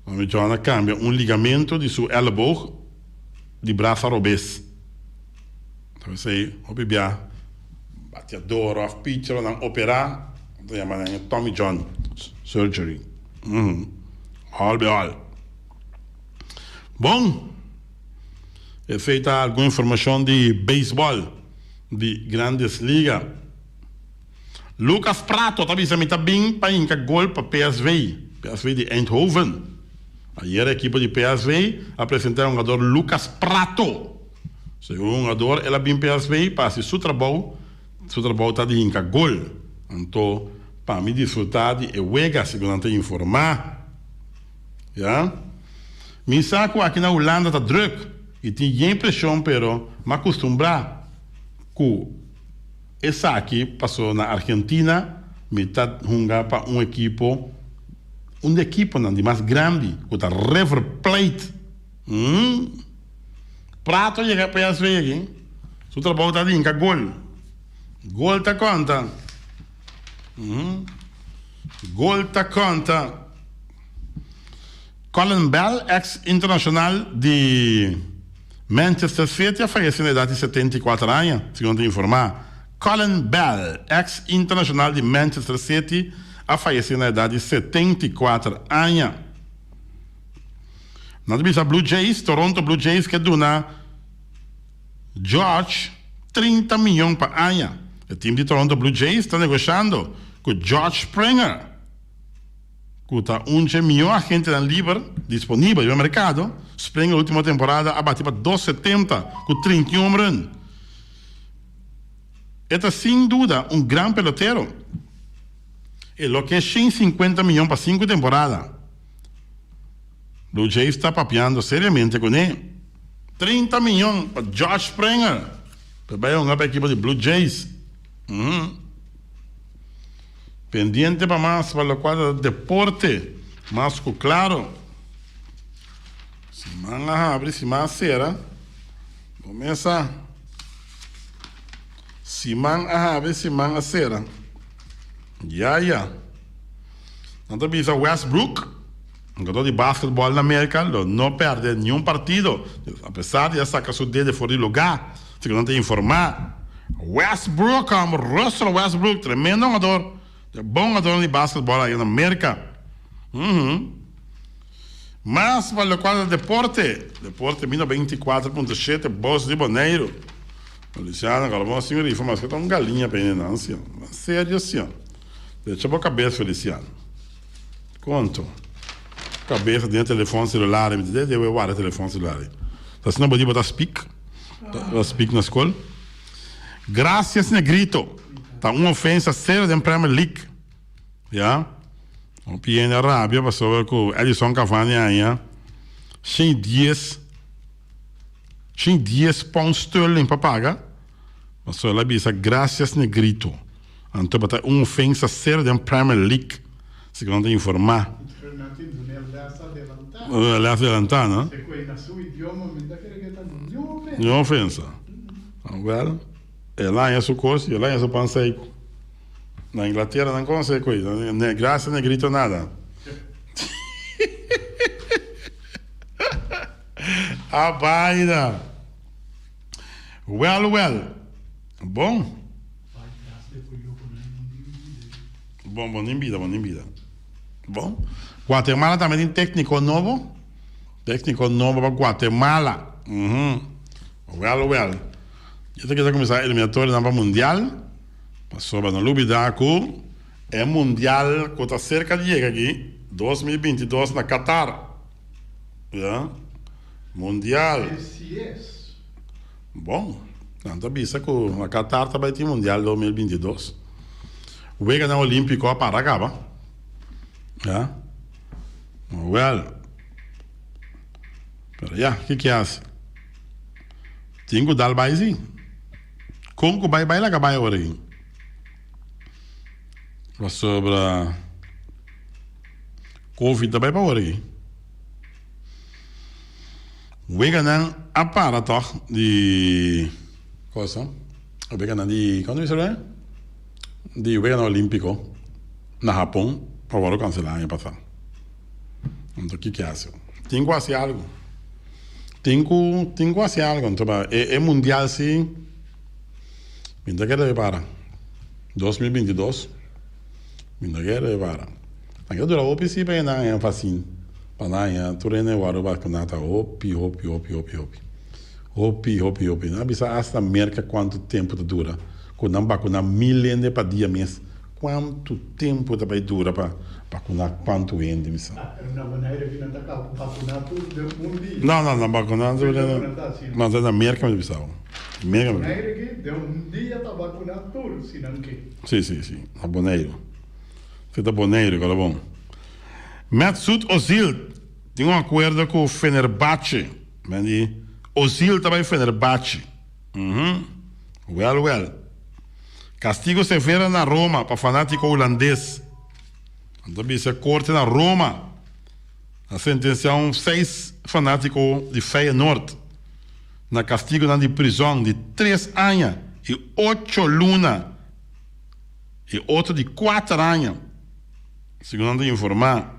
Tommy John a kambia un ligamento di su èleboog di brasa robes. Ta p'esei hopi bia bateador òf pitcher ora nan operá nan ta yama nan e Tommy John surgery. Òl be òl. Bon, esei ta algun informashon di beisbòl di Grandes Liga. Lucas Pratto ta bisa mi ta bin pa hinka gol pa PSV, PSV di Eindhoven. Ayer e ekipo di PSV a presenta e hungador Lucas Pratto. Segun e hungador el a bin PSV pa hasi su trabou, su trabou ta di hinka gol. Anto pa mi disfruta di e wega, segun nan ta informa. Ya. Mi sa ku aki na Hulanda ta druk i tin yen preshon pero m'a kustumbrá ku esaki paso na Argentina mi ta hunga pa un ekipo un di ekiponan di mas grandi ku ta River Plate. Umm. Prato yega PSV aki su trabou ta di hinka gol. Gol ta konta. Umm. Gol ta konta. Colin Bell, ex internacional di Manchester City a fayece na edad di 74 aña, segun ta informa. Colin Bell, ex internacional di Manchester City a fayece na edad di 74 aña. Nan ta bisa Blue Jays, Toronto Blue Jays ke duna. Judge 30 miyon pa aña. E team di Toronto Blue Jays ta negoshando ku George Springer, ku ta un dje mihó agentenan liber disponibel riba merkado. Springer ultimo temporada a bati pa dos setenta ku 31 home run. E ta sin duda un gran pelotero. E lo ke 150 miyon pa sinku temporada. Blue Jays ta papiando seriamente kuné. 30 miyon pa Josh Springer pa bai hunga pa ekipo di Blue Jays. Pendiente pa mas pa lokual ta deporte mas ku klaro. Siman a habri, siman a sera. Bo mesa. Siman a habri, siman a sera. Ya ya. Nan ta bisa Westbrook, hungador di basketball na Merka, lo no perde niun partido, apesar di a saka su dede for di lugá, segun nan ta informá. Westbrook, homber, Russell Westbrook, tremendo hungador, ta e bon hungadornan di basketball aya na Merka. Uhum. Mas pa lokual ta deporte, deporte mino 24.7, Bos di Boneiru. Feliciano, Calabon sin rifa, maske ta un galiña pa hende nan, siñor. Serio, siñor. Decha bo kabes Feliciano. Konto. Kabes den e telefon celular. Mi ta debe warda e telefon celular ei. Ta asina bo di bo ta speak? Ta speak na skol? Gracias Negrito. Ta un ofensa serio den Premier League. Ya. Hopi hende a rabia pasobra ku Edison Cavani a haña 110 110 pound sterling pa paga. Pasobra el a bisa gracias Negrito. Anto bo ta un ofensa serio den Premier League, segun nan ta informa. Pero nan tin duna e les adelantá. Duna e les adelantá, no? Se ku ei na su idioma mi ta kere ke ta niun ofensa. Niun ofensa. Awel, el a haña su kos i el a haña su pan seku. Na Inglatera nan konosé ku ei. Gracias Negrito nada. A baina. Wel, wel. Bon. Bon, bon den bida, bon den bida. Bon. Guatemala tambe tin técnico nobo. Técnico nobo pa Guatemala. Mhm. Wel, wel. Ya ta keda kuminsá eliminatorionan pa mundial. Pasobra no lubidá ku e mundial ku ta serka di yega aki, 2022 na Qatar. Ya. Mundial. Bon, nan ta bisa ku na Qatar ta bai tin Mundial 2022. Weganan Olímpiko a para kaba. Ya. Wèl. Pero ya, ke ke hasi? Tin ku dal bai si. Kon ku bai bai laga bai awor aki. Pasobra Covid ta bai pa awor aki. Weganan a para tòg di cosa, weganan di kònde mi sali? Di weganan olímpiko na Hapon a wòrdu kanselá aña pasá. Anto kiko hasi? Tin ku hasi algu. Tin ku tin ku hasi algu. Anto pa e e mundial si mi ta kere para. 2022 mi ta kere para. Nan ke dura hopi si pa e nan haña vaccine pa nan haña tur hende wòrdu vakuná ta hopi hopi hopi hopi hopi hopi hopi hopi nan a bisa asta Merka kuantu tempu ta dura ku nan bakuná mil hende pa dia mes kuantu tempu ta bai dura pa bakuná kuantu hende mi sa. No no nan bakuná tur nan ta na Merka mi ta bisa bo Merka mi si si si na Boneiru. Si ta Boneiru kala bon. Mesut Ozil tin un akuerdo ku Fenerbahce. Men di Ozil ta bai Fenerbahce. Uhum. Wèl wèl. Kastigo severo na Roma pa fanátiko hulandes. Nan ta bisa korte na Roma a sentensiá un seis fanátiko di Feyenoord na kastigonan di prizòn di tres aña i ocho luna. E otro di kuater aña, segun nan ta informá,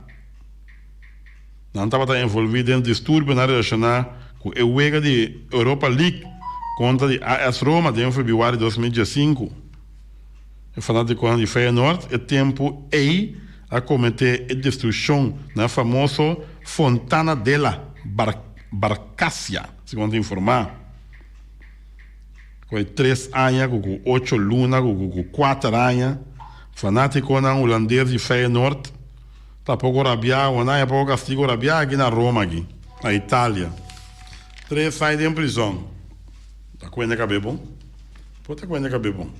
nan tabata envolví den disturbionan relashoná ku e wega di Europa League kontra di AS Roma den febrüari 2015. E fanátikonan di Feyenoord e tempu ei a kometé e destrukshon na e famoso Fontana della Barcaccia, segun nan ta informá. Ku e tres aña ku ku ocho luna ku ku ku kuater aña, fanátikonan hulandes di Feyenoord ta poko rabiá, nan a poko kastigu rabiá aki na Roma aki, na Italia. Tres aña den prizòn. Ta kuende kab'é bon? Por ta kuende kab'é bon?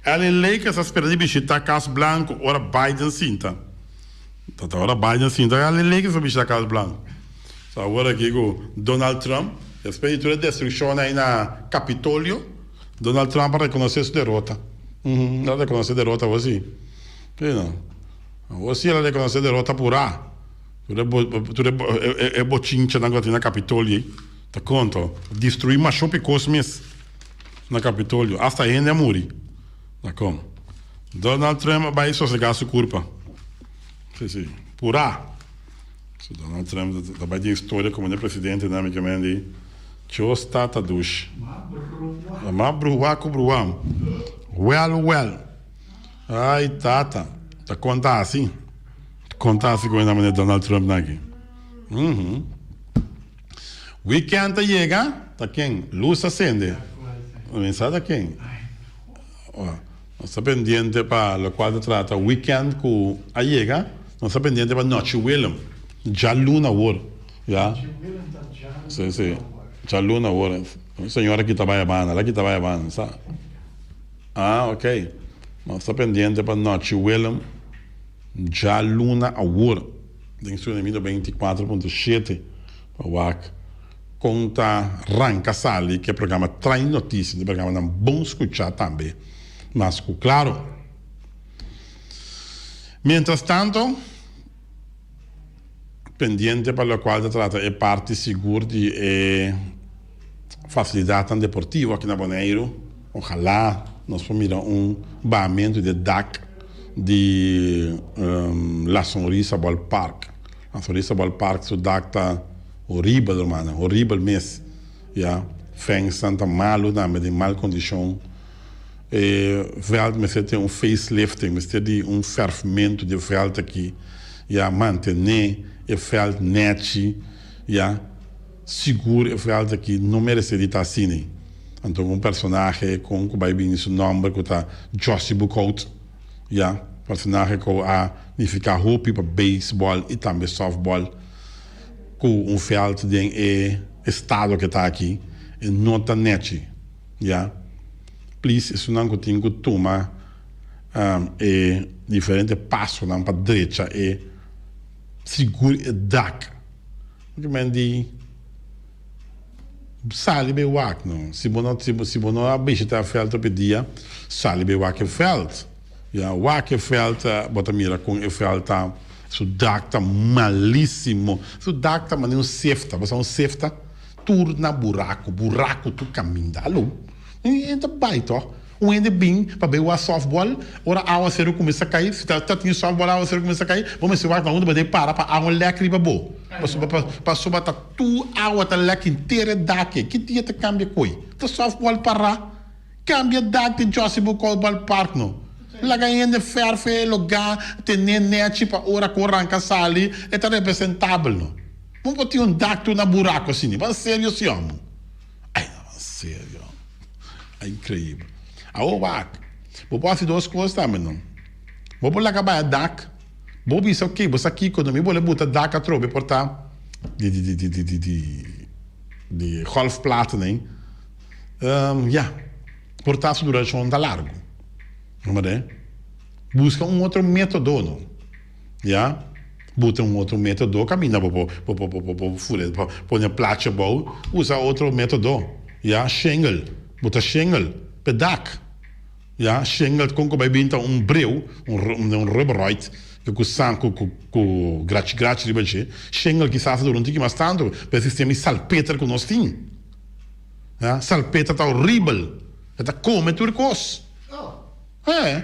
LA Lakers a spera di bishitá Kas Blanku ora Biden sinta. Ta ta ora Biden sinta LA Lakers a bishitá Kas Blanku. So awor aki ku Donald Trump, despues di tur e destrukshon ei na Kapitolio, Donald Trump a rekonosé su derota. El a rekonosé derota awor si. Sí no. Awor si el a rekonosé derota purá. Tur e tur e bochinchanan ku a tin na Kapitolio ei ta konta. Destruí masha hopi kos mes na Kapitolio. Asta hende a muri. Dakon. Donald Trump a bai sosegá su kurpa. Sí sí. Purá. So Donald Trump ta bai den historia como ne presidente nan mi ke men di Dios tata dushi. Ma bruha ku bruha. Well well. Ay tata. Ta konta asi. Ta konta asi ku e nan Donald Trump nan aki. Uhum. Weekend ta yega, ta ken? Luz a sende. Mi sa ta ken. Nos ta pendiente pa locual ta trata weekend cu a yega, nos ta pendiente pa Nochi Willem, djaluna awor, ya. Si, si, djaluna awor. Un señora kita bay Habana, la kita bay Habana, sa. Ah, ok. Nos ta pendiente pa Nochi Willem, djaluna awor, den su enemido 24.7 pa wak. Kon ta ranka sali ku e programa Trae Notisia di programanan bon skuchá tambe mas ku klaro. Mientras tanto, pendiente pa lokual ta trata e parti sigur di e fasilidatnan deportivo aki na Boneiru, ojalá nos por mira un bahamentu di e dak di La Sonrisa Ballpark. La Sonrisa Ballpark su dak ta. Horibel hermana, horibel mes. Ya, fensnan ta malu tambe, den mal kondishon. E vèlt mester tin un facelifting, mester di un fèrfmentu di e vèlt aki, ya, mantené e vèlt nèchi, ya, sigur e vèlt aki no meresé di ta asina. Anto un personahe kon ku bai bini su nòmber ku ta Jossy Boekhout, ya, personahe ku a nifiká hopi pa beisbòl i tambe sòftbòl. Ku un veld den e estado ke ta aki e no ta nechi ya. Please esunnan ku tin ku tuma e diferente pasonan pa drecha e sigur e dak. Bo men di sali bay wak no. Si bo no si bo no a bishita e veld hopi dia sali bay wak e veld. Ya wak e veld bo ta mira kon e veld ta su dak ta malisimo su dak ta manera un sefta bo sa un sefta tur na buraku buraku tur kaminda alo e ta bai toh un hende bin pa bay wak softball ora awaseru kuminsa kai si ta tin softball awaseru kuminsa kai bo mester wak na unda bo debe para pa awa lek riba bo pasobra pasobra ta tur awa ta lek henter e dak ei ki dia ta kambia koi ta softball para. Cambia dak di Jossy Bucol Ballpark no. Laga hende ferfe e lugá, ten'é nechi pa ora cu ranca sali e ta representabel no. Bo por tin un dak tur na buraco asina. Ban serio si homo. Ay no, ban serio. Ay increibel. Awor wak, bo por haci dos cos tambe no. Bo por laga baya dak, bo bisa ok, bo sa kico no, mi bole buta dak atrobe por ta di di di di di di di di golfplaten ey. Ya, por ta su durashon ta largu. No morde? Buska un otro método no. Ya, buta un otro método kaminda bo por bo por bo por fure bo pone plachi abou, usa otro método. Ya, shengel, buta shengel p'e dak. Ya, shengel kon ku bai bin ta un breu, un un rubberoid ku san ku ku ku grachi grachi riba dje. Shengel kisas ta dura un tiki mas tantu, pero e sistema di salpeter ku nos tin. Ya, salpeter ta horibel. E ta come tur cos. Eh,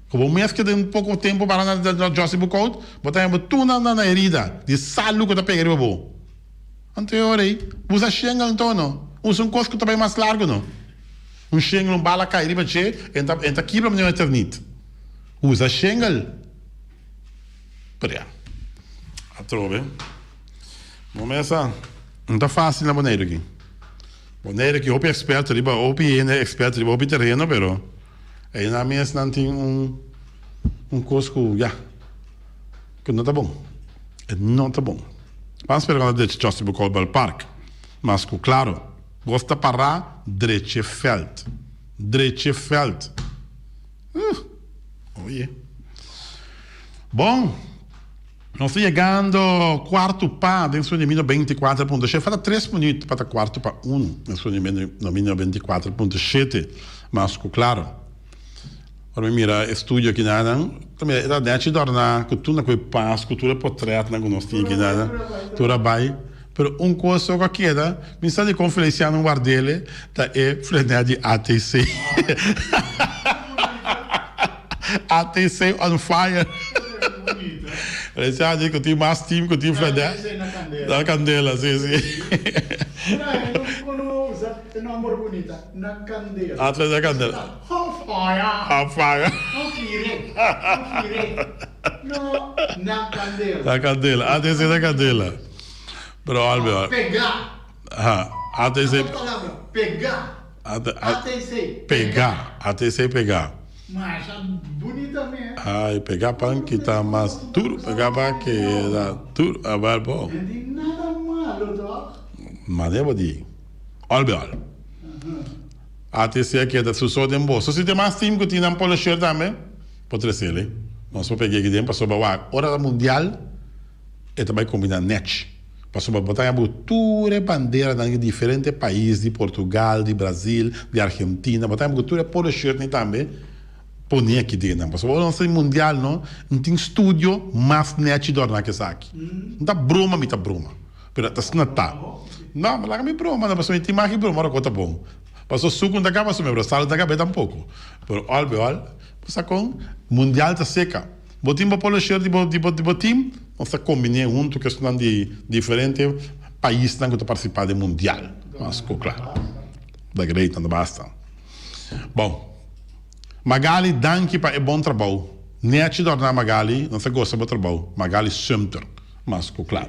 cu bo mes keda un poco tempo para na na Jossy Boekhout, bo ta haya bo tur na na herida di salu cu ta pega riba bo. Anto e ora ey, usa shengel anto no. Usa un cos cu ta bay mas largo no. Un shengel, un bala cay riba dje, en ta en ta kibra manera un eternit. Usa shengel. Pero ya, atrobe. Bo mesa, no ta facil na Boneiru aki. Bonaire ki hopi experto riba hopi hende experto riba hopi tereno pero einan mes nan tin un un kos ku ya ku no ta bon e no ta bon. Ban spera ku nan ta drecha Justin Bukol Ballpark mas ku klaro bos ta para drecha e veld drecha e veld uh oye bon. Nos ta yegando kuartu pa den su nimino beintikuater punto shete. Falta tres minuut pa ta kuartu pa unu den su nimino beintikuater punto shete. Mas ku klaro. Ora mi mira e studio aki nanan, ta mira e ta nechi dòrná ku tur na ku e pas, ku tur e potretnan ku nos tin aki nanan. Tur a bai. Pero un kos so ku a keda, mi sa dikon Feliciano ward'ele, ta e frenè di ATC. ATC on fire. Feliciano di ku tin mas team ku tin frenè. Na kandela, si, si. Na kandela. ATC na kandela. On fire. On fire. On fire. On fire. No, na kandela. Na kandela. ATC na kandela. Pero albe. Pega. Ha, ATC. Palabra, pega. ATC. Pega. ATC pega. Masha bunita mes. Ay, pega pan kita mas duro, pega pa keda duro. A ber bo. No tin nada malo toch? Mane bo di. Albe al. ATC a keda su so den bo. So si tin mas team ku tin nan polo shirt tambe, por tresele. Nos por pega aki den pasobra wak ora ta mundial e ta bai kombina nech. Pasobra bo ta haña bo tur e banderanan di diferente pais, di Portugal, di Brazil, di Argentina, bo ta haña bo tur e polo shirtnan tambe pone aki den nan. Pasobra ora nos ta den mundial no, no tin studio mas nechi dòrna ke esaki. No ta broma mi ta broma, pero ta asina ta. No, mi laga mi broma no, pasobra mi tin mas ki broma ora ku ta bon. Pasobra suku no ta kaba su mes, pero sal no ta kaba tampoko. Pero òl be òl, bo sa kon mundial ta seka. Bo tin bo polo shirt di bo di bo di bo team, nos ta kombiné huntu ku esnan di diferente paisnan ku ta partisipá den mundial. Mas ku kla. Da great nan ta basta. Bon. Magali danki pa e bon trabou. Nechi dòrná Magali, nos ta gosta bo trabou. Magali Sumter. Mas ku kla.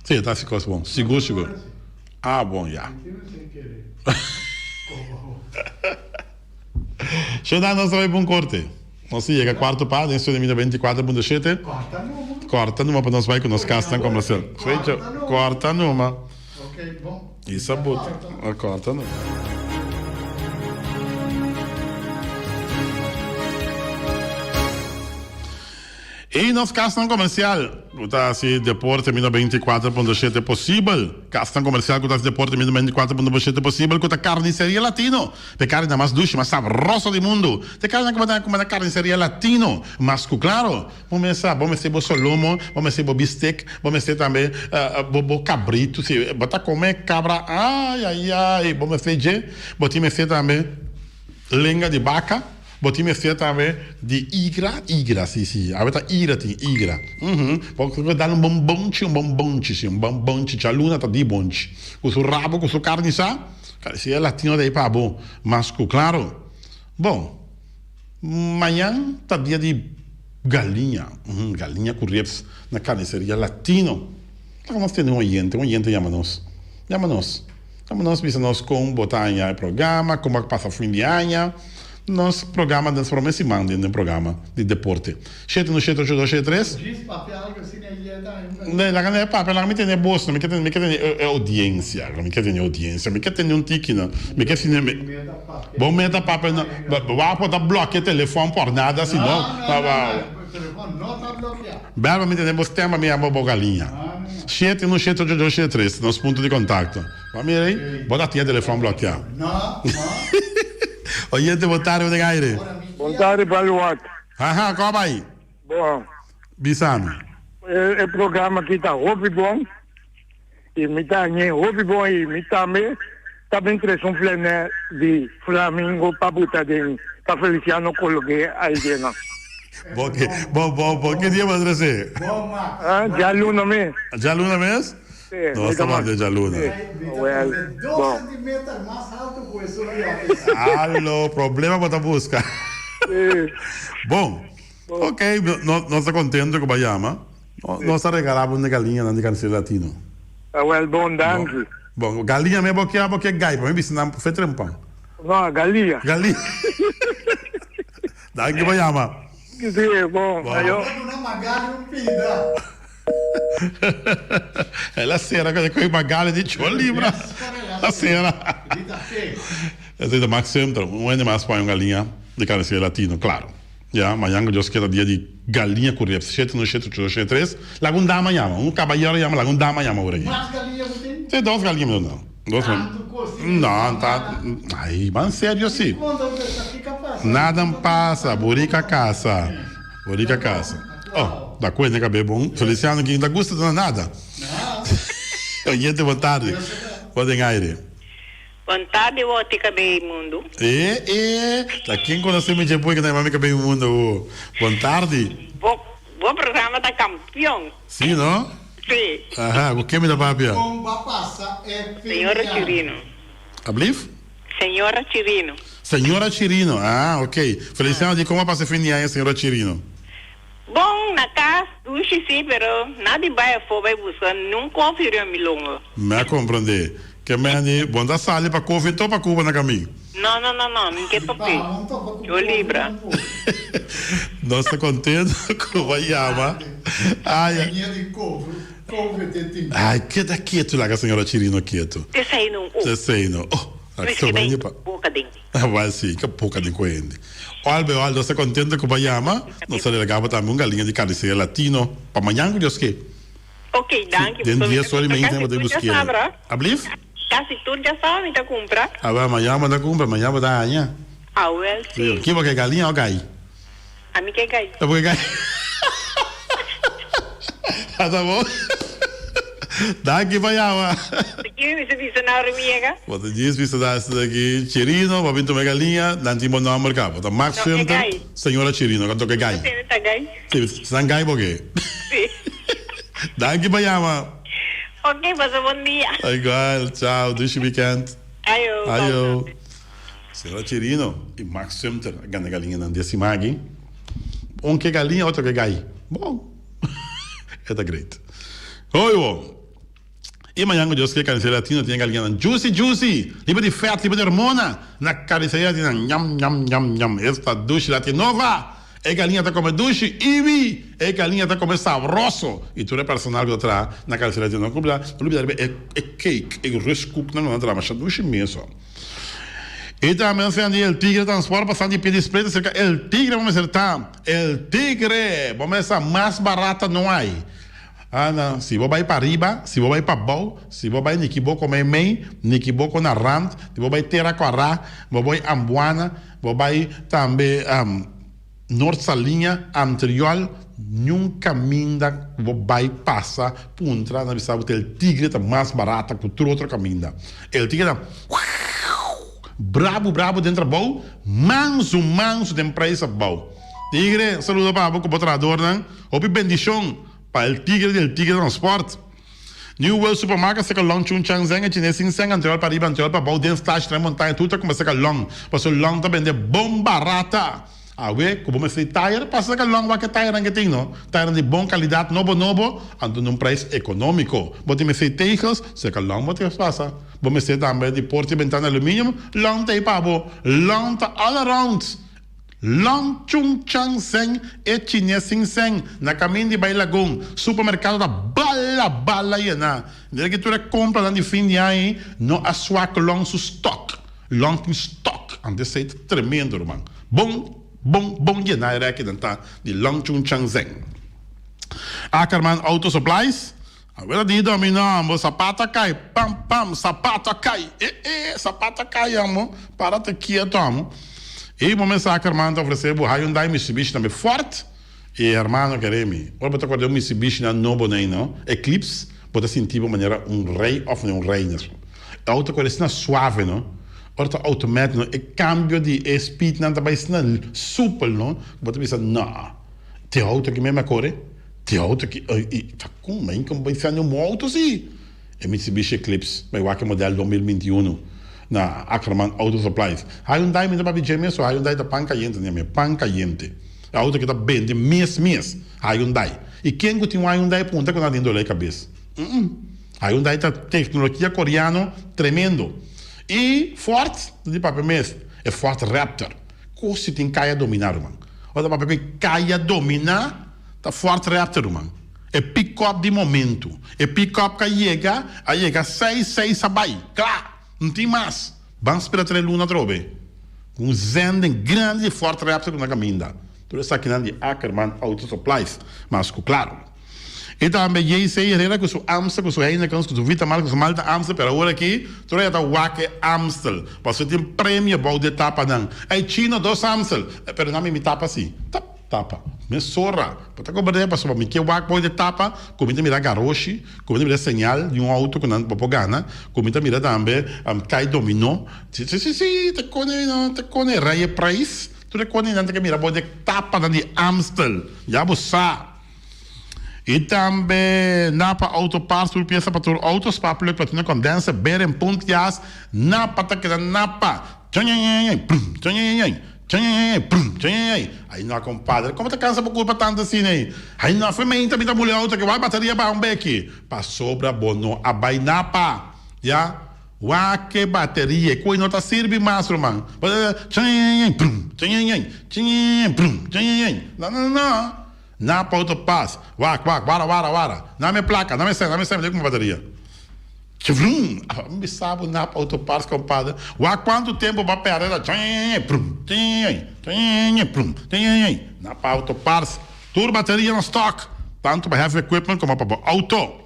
Si, e ta hasi kos bon. Sigur sigur. Ah bon ya. Sheda nos ta bai pa un korte. Nos ta yega kuarto pa den studio mita beintikuater punto shete. Korta numa pa nos bai ku nos kasnan komersial. Fecho, korta numa. Isa buta. Korta numa. I nos kasnan komersial ku ta hasi deporte mita beintikuater punto shete posibel. Kasnan komersial ku ta hasi deporte mita beintikuater punto shete posibel ku ta Carniceria Latino. Te karninan mas dushi, mas sabroso di mundu. Te karninan ku bo ta kume na karniseria latino. Mas ku klaro, bo mester sa, bo mester bo solomo, bo mester bo bistek, bo mester tambe bo bo kabritu. Si bo ta kome kabra, ay ay ay, bo mester dje. Bo tin mester tambe lenga di baka, bo tin mester tambe di igra, igra, si si, awe ta igra tin, igra. Bo por dal un bon bonchi, un bon bonchi, si, un bon bonchi, djaluna ta di bonchi. Ku su rabo, ku su karni sa. Si e latino ta ei pa bo mas ku klaro. Bon, mañan ta dia di galiña, galiña ku ribs na carniceria latino. Laga nos tene un oyente, un oyente yama nos. Yama nos. Yama nos bisa nos kon bo ta haña e programa, kon bo a pasa fin di aña. Nos programa den prome siman den den programa di deporte. Shete no shete ocho dos shete tres. Djis papia algo asina e yeta ainda. Nee, laga nee papia, laga mi tene bos no, mi ke tene, mi ke tene e audiencia, mi ke tene audiencia, mi ke tene un tiki no, mi ke sine mi, bo meta papia no, wapo ta blokia telefon por nada si no, No, no, no, no, telefon no ta blokia. Bel pa mi tene bo stem pa mi yama bo galiña. Shete no shete ocho dos shete tres, nos punto di contacto. Bo a mira ei, bo ta tin e telefon blokia. No, no. Oyente, bo tarde, bo den aire. Bon tarde, Baluart. Haha, ko bai? Bon. Bisa mi. E programa aki ta hopi bon y mi ta hañ'é hopi bon y mi tambe ta bin trece un flenè di flamingo pa buta den pa Feliciano cologu'é ay den nan. Bo ke, bo, bo, bo ke dia bo a trece? Ah, djaluna mes. Djaluna mes? Sí, Nos ta wak den djaluna. Sí, well, bon. Alo, problema bo ta buska. Sí. Bon, ok, nos ta contento cu bo a yama. Nos ta regala bo un galiñanan di Carniceria Latino. Well, bon, danki. Bon, galiña me bo ke abo ke gai pa mi bisa nan fe trempan. No, galiña. Galiña. Danki pa yama. Si, bon, ayo. Duna Magali un pida. El a sera cu e Magali di cho libra. A sera. Esey ta Max Sumter, un hende mas pone un galiña di carniceria latino, claro. Ya, mañan cu Dios kier ta dia di galiña cu ribs, shete no shete ocho dos shete tres. Laga un dama yama, un cabayero yama, laga un dama yama ora aki. Mas galiña bo tin? Si, dos galiña mi ta dos. Tantu cos tin. No, ta, ay, ban serio si. Mi conta bo ta kico a pasa. Nada pasa, burica casa, burica casa. Oh, da cuenta cabe bon. Feliciano ki ta gusta ta na nada. Oyente, bon tardi. Bo den aire. Bon tardi wou ti kabei mundu. E e ta ken konosé mi dje pui ku ta yama mi kabei mundu awo. Bon tardi. Bo bo programa ta kampion. Si no? Si. Aha, ku ken mi ta papia? Kon ba pasa e fin di Señora aña? Chirino. Ablief? Señora Chirino. Señora Chirino, ah ok. Feliciano di kon a pasa e fin di aña señora Chirino? Bon, na kas, dushi si, pero nadi bai afó bai buska niun kofi riba mi longo. Mi a komprendé. Ke meni, bo no ta sali pa kofi to pa Cuba na kamin? No, no, no, no, mi ke top'é. Yo libra. Nos ta kontento ku bo a yama. Ay, ay, keda ketu laga señora Chirino ketu. Esei no, oh. Esei no, oh. Mis ke ta boka den. Awal si, ke boka den ku hende. Ol be ol, nos ta kontento ku bo a yama. Nos ta regala bo tambe un galiña di carniceria latino pa mañan ku Dios ke. Ok, danki. Den Pasobra mi dies ta ora y kumpra media kasi bo ta tur busk'é. djasabra. Ablief? Kasi tur djasabra mi ta kumpra. Awel, mañan bo ta kumpra, mañan bo ta haña. Awel, si. Ki bo ke galiña o gai? Ami ke gai. Bo ke gai? Ata bo. Danki pa yama. Ki mi mester bisa na ora mi yega? Bo ta djis bisa da esaki Chirino, bo bin tuma e galiña, nan tin bo nomber ka. Bo ta Max No, e Sumter, gai. señora Chirino, ka toke gai. Bo tene ta gai. Si, san gai bo ke. Si. Danki pa yama. Ok, pasa bon dia. Igual, chao, dushi weekend. Ayo. Ayo. Señora Chirino y Max Sumter a gana galiñanan di e siman aki. Un ke galiña, otro ke gai. Bon. E ta great. Hoi bo. Y mañan cu Dios ke Carniceria Latino tin e galiñanan juicy juicy, liber di vet, liber di hormona. Na Carniceria Latina ñam ñam ñam ñam. Esta dushi Latinova. E galiña ta come dushi ibi e galiña ta come sabroso y tur e personal cu ta traha na Carniceria Latina no cubra no lubida riba e e cake e ruskoeknan cu nan traha masha dushi meso. Y tambe nan seña di El Tigre Transport pasando di pie di split acerca El Tigre bo mester ta El Tigre bo mester sa mas barata no hay. Ana, si bo bai pa riba, si bo bai pa bou, si bo bai Nikiboko meimei, Nikiboko na rand, si bo bai Tera Kòrá, bo bai Ambuana, bo bai tambe Noord Saliña, Antriol, niun kaminda ku bo bai pasa puntra nan bisa bo ku El Tigre ta mas barata ku tur otro kaminda. El Tigre ta brabu brabu den trabou, mansu mansu den prijs abou. Tigre, un saludo pa bo ku bo trahadornan. Hopi bendishon pa El Tigre di El Tigre Transport. New World Supermarket seka long chun chang zeng e chines sin seng anterior pa riba anterior pa bou den stash tren montaña tur ta kuma seka long paso long ta bende bon barata. Awe ku bo mester di tayer pasa seka long wak e tayernan ke tin no tayernan di bon kalidat nobo nobo anto na un prijs economico. Bo tin mester di tegels seka long bo tin pasa. Bo mester tambe di porta y bentana aluminium long ta ei pa bo. Long ta all around. Long Chung Chang Seng e chines sin seng na kamin di bai Lagun. Supermerkado ta bala bala yená. Dede ki tur e kompranan di fin di aña no a swak Long su stok. Long tin stok. Anto esei ta tremendo ruman. Bon bon bon yená e rèkinan ta di Long Chung Chang Seng. Ackerman Auto Supplies. Awel a di domi no amo, sapato a kai, pam pam, sapato a kai, eh eh, sapato a kai amo, para te kieto amo. E momento sa ku hermano ta ofrece bo Hyundai Mitsubishi tambe Ford e hermano kere mi. Ora bo ta korde un Mitsubishi nan nobo nei no, Eclipse, bo ta sinti bo manera un rey of un reina. E auto kore asina suave no, ora ta automatic no, e cambio di e speed nan ta bai asina supel no, bo ta bisa no, te auto aki meme a kore. Di auto ki i ta kon men kon bai fende un auto si? E Mitsubishi Eclipse bai wak e model 2021 na Ackerman Auto Supplies. Hyundai mi ta papia dje mes so Hyundai ta pan kayente nia mi pan kayente. E auto ki ta bende mes mes Hyundai. I ken ku tin un Hyundai punta ku nan tin dole kabes. Hyundai ta teknologia koreano tremendo. I Ford ta di papia mes, e Ford Raptor. Kos si tin kaya dominá ruman. Ora ta papia ku e kaya dominá ta Ford Raptor ruman. E pick-up di momentu. E pick-up ku a yega, a yega seis seis a bai. Kla! No tin mas. Ban spera tres luna atrobe. Ku un zending grandi di Ford Raptor ku na kaminda. Tur esakinan di Ackerman Auto Supplies. Mas ku klaru. I tambe JC Herrera ku su Amstel, ku su Heinekens, ku su Vitamal, ku su Malta Amstel, pero awor aki tur a ta wak e Amstel, pasobra tin premio bou di e tapanan. Ey chino dos Amstel, pero nan mi mi tapa si. Tap, tapa. Mesora. Bo ta komprende pasobra mi ke wak bou di e tapa ku mi ta mira garoshi, ku mi ta mira señal di un auto ku nan bo por gana, ku mi ta mira tambe kai domino. Si, si, si, si, ta kone, ta kone rei e prijs. Tur e kone nan ta ke mira bou di e tapanan di Amstel. Ya bo sa. I tambe Napa Auto Parts tur piesa pa tur auto, spark plug, platina condenser, beren, punt, jas. Napa ta keda Napa. Tjoñoñoñoy, prum, tjoñoñoñoy, tjoñoñoñoy, prum, tjoñoñoy. Ay no compadre, como ta cansa bo curpa tanto asina ey? Ay no, afe meinta mi ta buli auto ke wak bateria baha un beki. Pasobra bo no a bay Napa, ya. Wak e bateria, e koe no ta sirbi mas ruman. Tjoñoñoñoy, prum, tjoñoñoñoy, tjoñoñoñoy, prum, tjoñoñoñoy. No, no, no. Na pa auto pas. Wak, wak, wara, wara, wara. Na mi plaka, na mi sèn, na mi sèn, mi ta kumpra bateria. Tjvrum! Mi bisa bo na pa auto parts, kompadre. Wak kuantu tempu bo a pèrdè ta tjñññññ, prum, tjñññññ, tjñññññ, prum, tjñññññ. Na pa auto parts. Tur bateria na stock, tantu pa heavy equipment komo pa bo auto.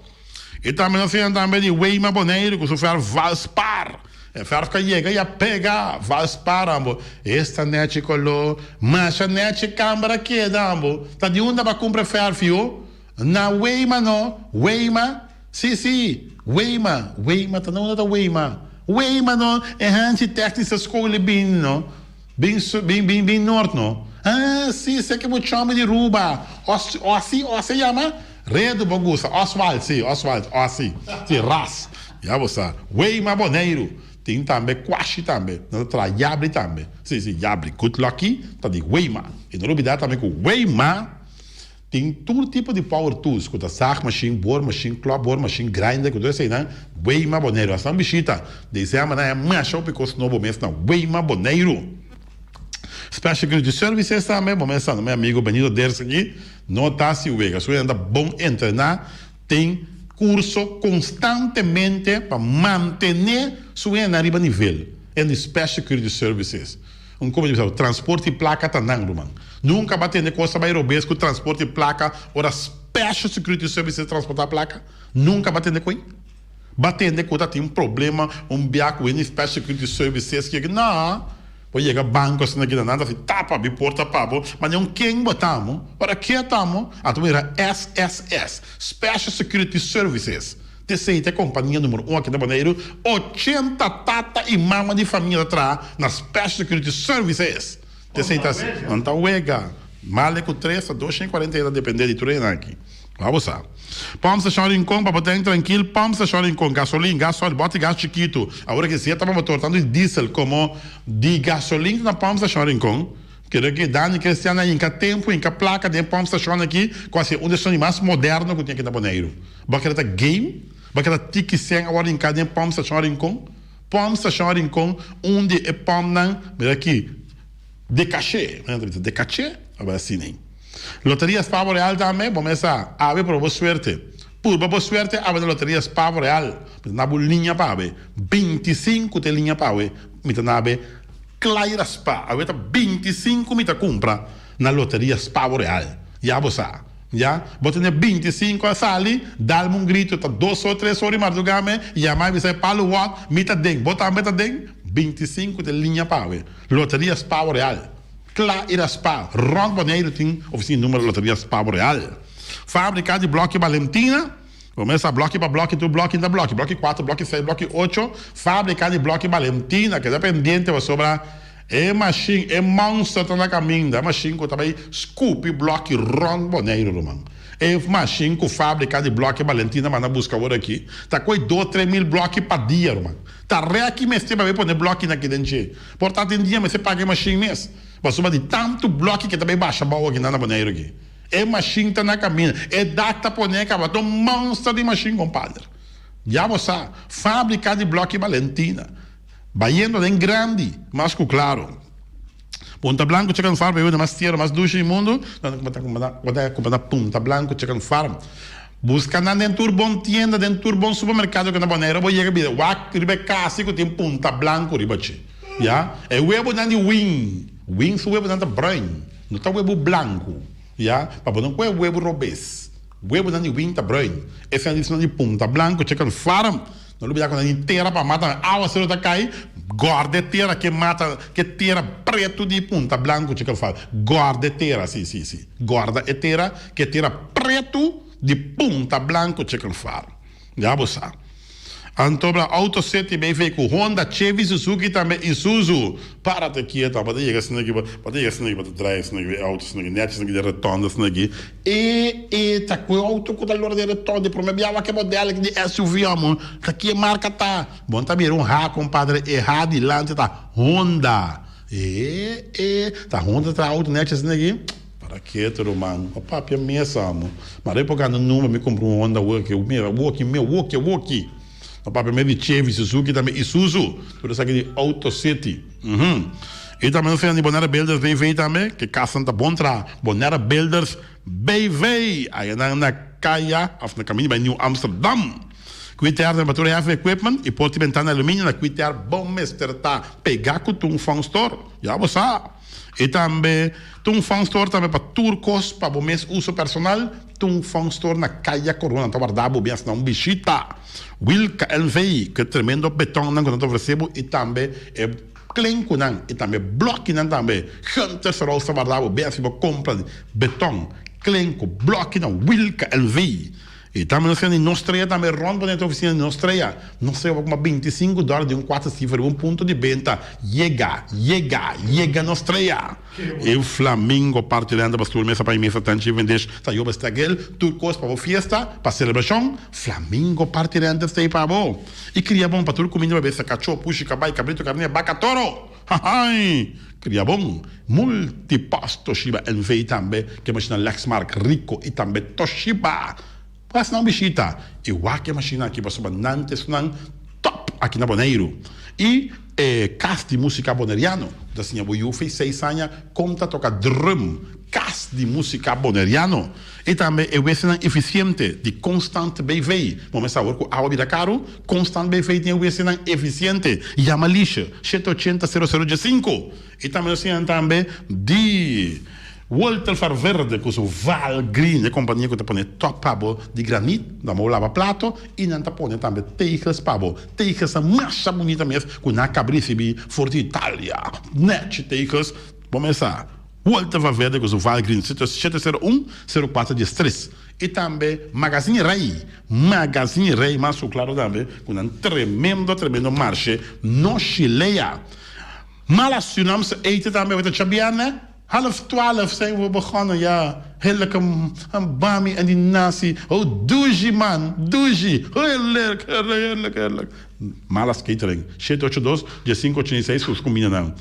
I tambe nos siña tambe di Weima Boneiru ku su fèrf Valspar. E fèrf ka yega i a pega Valspar ambo. Esta nechi koló, masha nechi kamber a keda ambo. Ta di unda bo a kumpra e fèrf yu? Na Weima no. Weima? Si, si, Weima. Weima ta na unda ta Weima? Weima no, e hanchi tèknische skol e bini no. Bin bin bin bin nort no. Ah, si, esaki bo chòmi di Ruba. Os, Osi, Osi e yama? Redu bo gusta. Oswald, si, Oswald, Osi. Si, ras. Ya bo sa. Weima Boneiru. Tin tambe kwashi tambe. Nan ta traha yabri tambe. Si, si, yabri. Good Lucky ta di Weima. I no lubida tambe ku Weima tin tur tipo di power tools ku ta zaagmachine, boormachine, klopboormachine, grinder, ku tur eseinan. Weima Boneiru. Hasta un bishita. Desèmber nan e masha hopi kos nobo mes na Weima Boneiru. Special Security Services tambe, bo mes sa, mi amigo Benito Ders aki no ta hasi wega. Su hende ta bon entrená, tin curso constantemente pa mantené su hendenan riba nivel. En di Special Security Services. Un como di bisa, transporte di placa ta nan, ruman. Nunca bo a tende cos ta bay robes cu transporte di placa ora Special Security Services transporta placa? Nunca bo a tende cu ei? Bo a tende cu ta tin problema un bia cu hende di Special Security Services ki no. Bo yega banco asina aki nan ta haci tapa bi porta pa bo, ma den un ken bo ta amo? Ora ke ta amo? Anto bo mira SSS, Special Security Services, t'esey ta e compania numero un aki na Boneiru, ochenta tata y mama di famia ta traha na Special Security Services. T'esey ta así. Nan ta wega. Male cu tres ta dos shen cuarenta y ta depende di tur esnan aki. Wou bo sa. Pump station Rincon pa bo ten trankil Pump station Rincon gasolin, gasoil, bòt di gas chikitu. Awor ki si e ta pa motor tantu di diesel komo di gasolin ta na Pump station Rincon. Kere ki Dani Cristian a hinka tempu, hinka plaka den pump station aki ku a ser un di esun di mas moderno ku tin aki na Boneiru. Bo a kere ta game? Bo a kere ta tiki sèn awor hinka den Pump station Rincon? Pump station Rincon un di e pumpnan mira aki dekaché, manera ta bisa dekaché? Tabata asina. Loterias Pavo Real tambe, bo mes sa, awe proba bo suerte. Purba bo suerte awe na Loterias Pavo Real. Mi ta na bo liña pa awe. Bintisinku ta e liña pa awe. Mi ta na awe klai raspa. Awe ta bintisinku mi ta kumpra na Loterias Pavo Real. Ya bo sa. Ya. Bo tene bintisinku a sali, dalme un grito. Ta dos or, tres or di mardugá me yama i bisa e palu wòt, mi ta den. Bo tambe ta den? Bintisinku ta e liña pa awe. Loterias Pavo Real. Kla i raspá. Rònt Boneiru tin ofisina di numero Loteria Spa Boreal. Fábrika di blòki Balentina. Bo mester sa blòki pa blòki, tur blòki ta blòki. Blòki kuater, blòki seis, blòki ocho. Fábrika di blòki Balentina. Keda pendiente pasobra e mashin, e monster ta na kaminda. E mashin ku ta bai skupi blòki rònt Boneiru, ruman. E mashin ku fábrika di blòki Balentina manda buska awor aki ta koe dos, tres mil blòki pa dia, ruman. Ta rèki mester pa bai pone blòkinan aki den dje. Por ta tin dia mester paga e mashin mes. Pasobra di tantu bloki ke ta bay basha bou akinan na Boneiru aki. E mashin ta na kaminda. E dak ta pone kaba. Ta un monster di mashin, kompadre. Ya bo sa, fábrika di blòki Balentina. Bayendo den grandi, mas ku klaro. Punta Blanco Chicken Farm e mas tierno, mas dushi di mundu. Nan ta kumpra na Punta Blanco Chicken Farm. Buska nan den tur bon tienda, den tur bon supermerkado ku na Boneiru. Bo yega bira wak riba e kasi ku tin Punta Blanco riba dje. Ya. E webonan di Wing. Wing su webonan ta bruin. No ta webo blanku. Ya. Pa bo no kohe webo robes. Webonan di Wing ta bruin. Esnan di di Punta Blanco Chicken Farm. No lubida ku nan tin tera pa mata awaseru ta kai gòrda e tera ke mata ke tera pretu di Punta Blanco Chicken Farm. Gòrda e tera si si si gòrda e tera ke tera pretu di Punta Blanco Chicken Farm. Ya bo sa. Anto bla Auto City BV ku Honda, Chevy, Suzuki tambe Isuzu. Para te kieto, bo ta yega asina aki, bo ta yega asina aki, bo ta draai asina aki, e auto asina aki, nèchi asina aki den rotonde asina aki. E e ta ku e auto ku ta lora den rotonde, prome bia wak e model aki di SUV amo, ta ki e marka ta? Bo no ta mira un H kompadre, e H dilanti ta Honda. E e ta Honda ta traha auto nèchi asina aki? Para ketu ruman, bo papia mes amo. Ma rei por gana number mi cumpra un Honda awoki, mira awoki mi awoki awoki. No papia mes di Chevy, Suzuki tambe Isuzu, tur esaki di Auto City. Uhmm. Y tambe nos di Bonaire Builders BV tambe, ke casnan ta bon traha. Bonaire Builders BV, aya nan na caya of na caminda bay New Amsterdam. Quitair tambe pa tur heavy equipment y porta y bentana aluminio na Quitair bon mester ta pega cu Tung Fong Store. Ya bo sa. I tambe Tung Fong Store tambe pa tur kos pa bo mes uso personal. Tung Fong Store na Kaya Corona ta warda bo bias na un bishita. Wilka NV ku e tremendo betonnan ku nan ta ofrese bo i tambe e klenkunan i tambe blòkinan tambe. Gunther Roos ta warda bo bias si bo kompra beton, klenku, blòki na Wilka NV. I tambe nos tene nos strea tambe rond bo den e oficina di nos strea. Nos strea bo kuma 25 dòler di un kuater sifra riba un punto di benta. Yega, yega, yega nos strea! E Flamingo Party Land ta pa stoel mesa pa e mesa tanchi vendesh ta yoba stagel tur kos pa bo fiesta, pa selebrashon. Flamingo Party Land ta stay pa bo. I kria bon pa tur kuminda pa besta kachó, pushi, kabai, kabrito, karné, baka, toro! Hahaii! Kria bon! Multipass Toshiba NV tambe ke mashina Lexmark, Ricoh i tambe Toshiba. Pas nan bishita i wak e mashina aki pasobra nan ta esnan top aki na Boneiru. I e kas di musika boneriano ku ta siña bo yu fei seis aña kon ta toka drum. Kas di musika boneriano. I tambe e wesenan efisiente di Constant BV. Bo mester awor ku awa bira karu, Constant BV tin e wesenan efisiente. Yama Lisje, shete ochenta sero sero diesinku. I tambe nos siña tambe di Walter Farverde ku su Val Green, e kompania ku ta pone top pa bo di granit, nan bo laba plato i nan ta pone tambe tegels pa bo. Tegelsnan masha bunita mes ku nan a kaba risibi for di Italia. Nechi tegels, bo mester sa. Walter Valverde ku su Valgreen 701 04 13 i tambe Magazine Rey Magazine Rey mas ku klaro tambe ku nan tremendo tremendo marshe no shilea Mala Surinaamse eten tambe awor ta djabièrnè half twaalf zijn we begonnen ja heerlijke bami en die nasi oh dushi man dushi heerlijk heerlijk heerlijk heerlijk Malas Catering shete ocho dos diesinko ochenta i seis ku su kumindanan.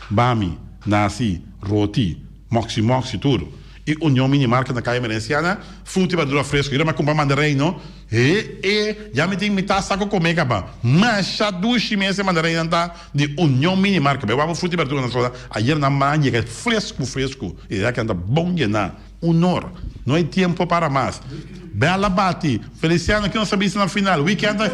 Bami, nasi, roti, moxi moxi tur. I Union Mini Market na Kaya Emerenciana, fruta i berdura fresco. Yora mi a cumpra mandarijn no. He e, ya mi tin mitad saco come caba. Masha dushi mes e mandarijnnan ta di Union Mini Market. Bai wak bo fruta i berdura na soda. Ayer nan man yega fresco fresco. I ya nan ta bon yena. Unor. No hay tiempo para mas. Bel a bati. Feliciano, ki nos ta bisa na final? Weekend ta.